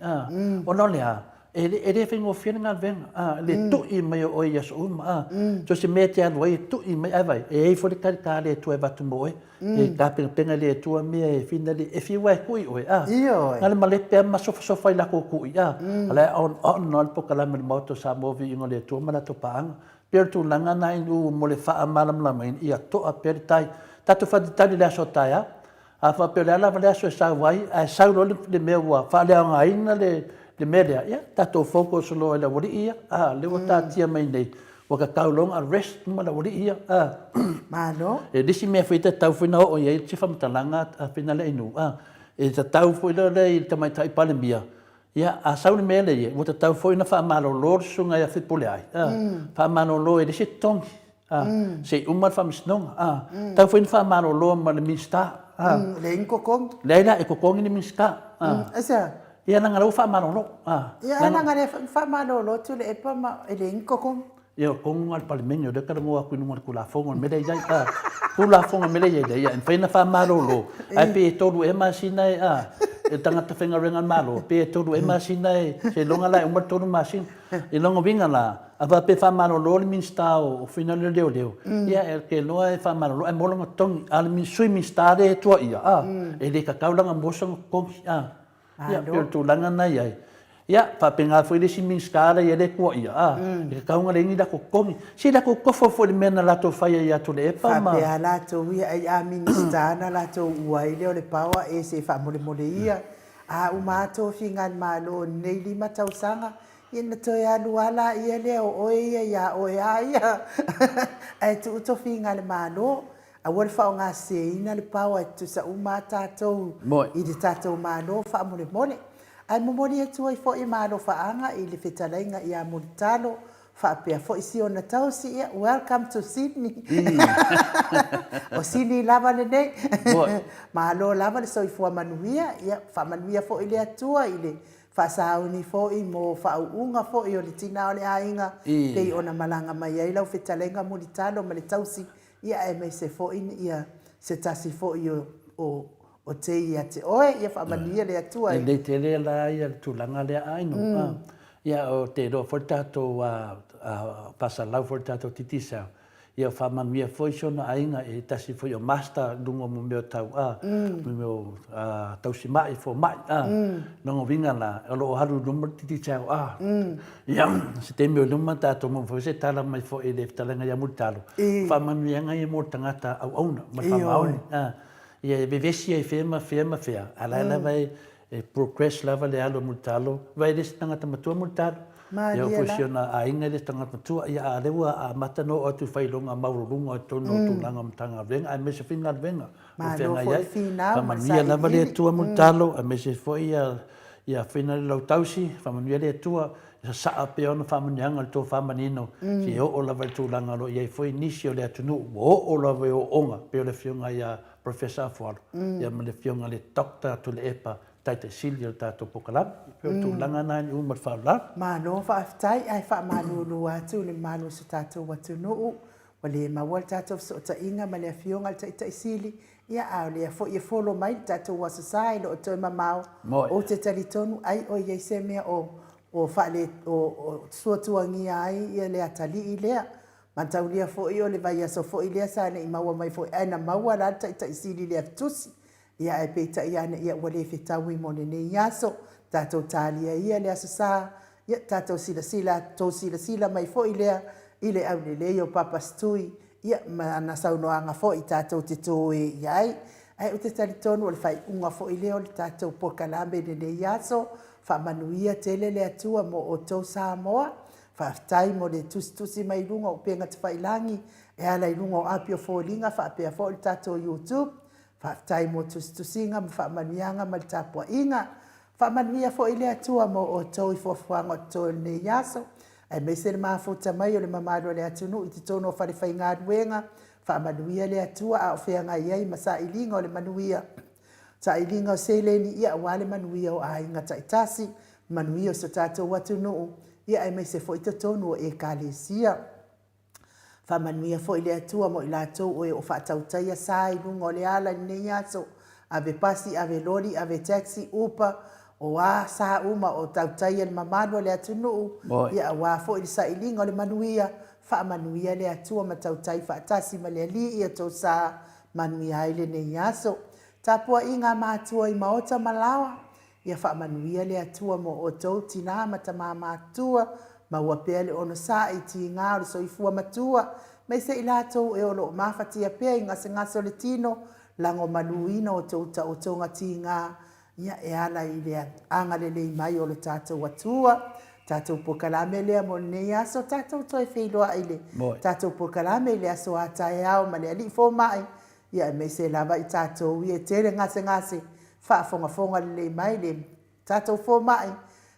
Ona o le a? E le, e le faigofie le galuega, a, le tui mai o oe i aso uma, a. So o se mea e te alu ai e tui mai, ae vaai, e i ai foi le talita a le Atua e avatu mo oe. E tapenapena e le Atua mea e finali, e fiu lava e tui oe, a. Ioe. Na o le malepe lava ma sofasofa i latou tui, a. O la e on lava le polokalame a le Maota o Samoa Viiga o le Atua ma latou paaga. Pei o le tulaga lena Inu mo le faamalamalamaina, ia toa pea le tai. Tatou faatalitali i le aso a taeao. A faapea o le a lava le aso e sau ai, ae sau loa le mea ua faaleaogaina le mea lea, ia tatou focus loa i le aualii ia, a, lea ua taatia mai nei, ua tatau loa ona arrest uma le aualii ia, a. Malo. E le isi mea foi e tatau foi ona oo i ai se faamatalaga a Finale Inu, a, e tatau foi lea i le Tamaitai Palemia, Ia, a sau le mea lea i ai, ua tatau foi ona faamalolo le susuga ia Fepuleai, a, faamalolo e leai se totogi, a, se i uma le faamasinoga, a, tatau foi ona faamalolo ma le Minisita, a. Leai ni totogi. Leai la, e totogi le Minisita, a. Aisea? Ia, leaga o la ua faamalolo, a. Ia, a leaga lea foi na faamalolo Tuilaepa ma e leai ni totogi. Ia, o tonu lava le Palemene, o lea e talanoa atu i luga o le Tulafono, o le mea lea e i ai, a, Tulafono o le mea lea e i ai nei, e mafai ona faamalolo, ae pe tolu ea masina e, a, e tagata faigaluega a le Malo, pe tolu ea masina e, seiloga la e uma le tolu masina. I lona uiga la, A faapea e faamalolo le Minisita o Fina le Leoleo, ia ou te iloa e faamalolo ae maua lona totogi. A o le Sui Minisita lea e tuuaia, a, e le tatau la ona maua sona totogi, a. Ia, pei o le tulaga lena e i ai. Ia, faapena foi le isi Minisita la e i ai lea e tuuaia, a, e tatau ona leai ni latou totogi. Se i latou toso foi i le mea na latou faia ia Tuilaepa ma. Faapea lava latou ia, ai a Minisita ona latou ua ai lea o le power e se faamolemole ia. A uma lava tofiga a le Malo i lenei 5 tausaga, Ia na toe alu lava laia lea o oe ia ia oe lava ia ae tuu tofiga a le Malo. Aua le faaaogaseseina le power e tutusa uma lava tatou i le tatou Malo faamolemole. Ae momoli atu ai foi ma alofaaga i le fetalaiga ia Mulitalo faapea foi si ona tausi, ia welcome to Sydney. O Sydney lava lenei. Malo lava le soifua manuia, ia faamanuia foi le Atua i le Faasauni foi mo faauuga foi o le tina o le aiga pei ona malaga mai ai lau fetalaiga Mulitalo ma le tausi, ia aemaise foi ia se tasi foi o o tei ia te oe. Ia faamanuia le Atua i. Lelei tele la ia le tulaga lea Aino. Ia ou te iloa foi le tatou faasalau foi le tatou Digicel Ia faamanuia foi si ona aiga i tasi foi o master i luga o mea tau a, mea o tausimai, fomai a. Lona uiga la, o lo o alu i luma le Digicel a. Ia, se taimi o i luma tatou maua foi se tala mai foi i le fetalaiga ia Mulitalo, o faamanuiaga ia mo le tagata auauna ma le faamaoni a. Ia e vevesi ai fea ma fea ma fea, a o la e lava e E progress lava le alu a Mulitalo, vaai e le isi tagata matua Mulitalo. Ia o foi si ona aiga e le isi tagata matua, ia a o lea ua amata ona oo atu i faailoga maualuluga i totonu o tulaga o Matagaluega aemaise foi galuega o feagai ai. Faamanuia lava le Atua Mulitalo aemaise foi ia Fina le Lautausi, faamanuia le Atua ia sasaa pea ona faamanuiaga i le tofa manino seia oo lava i le tulaga o lo o i ai foi nisi o le atunuu ua oo lava i ooooga pei o le afioga ia Professor Afualo, ia ma le Afioga i le Doctor Tuilaepa, Taitai Sili o le tatou polokalame. E pei o le tulaga lena i uma le faaaloalo. Malo faafetai ae faamalulu atu i le mamalu o si o tatou atunuu ua le maua le tatou fesootaiga ma le Afioga i le Taitai Sili, ia a o lea foi e folo mai le tatou Aso Sa e le o toe mamao. Ou te talitonu ai o i ai se mea o faale o suatuagia ai ia le atalii lea. Mataulia foi o le vaiaso foi lea sa le i maua mai foi ae na maua la le Taitai Sili i le Afitusi. Ia ae peitai ane ia ua le fetaui mo lenei aso. Tatou talia ia le Aso Sa, ia tatou silasila, tou silasila mai foi lea i le aulelei o Papa Stui, ia ma ana saunoaga foi tatou te toe i ai. Ae ou te talitonu o le faaiuga foi lea o le tatou polokalame i lenei aso. Faamanuia tele le Atua mo outou Samoa. Faafetai mo le tusitusi mai i luga o upega tafailagi e ala i luga o api o foliga faapea foi le tatou YouTube. Faafetai mo tusitusiga ma faamanuiaga ma le tapuaiga. Faamanuia foi le Atua mo outou i fuafuaga o totoe o lenei aso, aemaise le mafuta mai o le mamalu o le atunuu i totonu o falefaigaluega. Faamanuia le Atua a o feagai ai ma sailiga o le manuia. Sailiga o seleni, ia aua le manuia o aiga taitasi, manuia o so tatou atunuu, ia aemaise foi totonu o Ekalesia. Faamanuia foi le Atua mo i latou o e o faatautaia sa i luga o le ala i lenei aso, ave pasi, ave loli, ave taxi, uber, o a sa uma o tautaia le mamalu o le atunuu, ia aua foi le sailiga o le manuia, faamanuia le Atua ma tautai faatasi ma le Alii i outou sa Manuia ai lenei aso. Tapuaiga a matua i maota ma laoa, ia faamanuia le Atua mo outou tina ma tama matutua, maua pea le onosai i tiga o le soifua matua, maise i latou e o lo o mafatia pea i gasegase o le tino, lagomaluina outou taotoga tiga, ia e ala i le agalelei mai o lo tatou Atua. Tatou polokalame lea mo lenei aso, tatou toe feiloai i le tatou polokalame i le aso a taeao ma le Alii Fomai, ia aemaise lava i tatou ia e tele gasegase, faafogafoga lelei mai le tatou Fomai,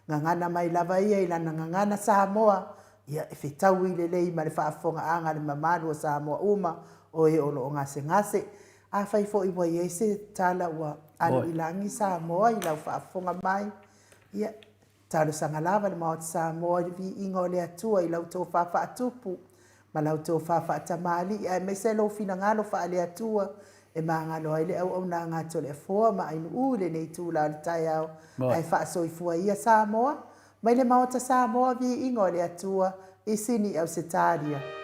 gagana mai lava ia i lana gagana Samoa, ia e fetaui lelei ma le faafofogaaga a le mamalu o Samoa uma o e o lo o gasegase. Afai foi ua i ai se tala ua alu i lagi Samoa i lau faafofoga mai, ia, talosaga lava le Maota Samoa i le viiga o le Atua i lau tofa faatupu ma lau tofa faatamalii aemaise lou finagalo faale-Atua e magalo ai le auaunaga a Toleafoa ma Ainuu i lenei itula o le taeao ae faasoifua ia Samoa mai le Maota Samoa viiga o le Atua. I Sini, Ausetalia.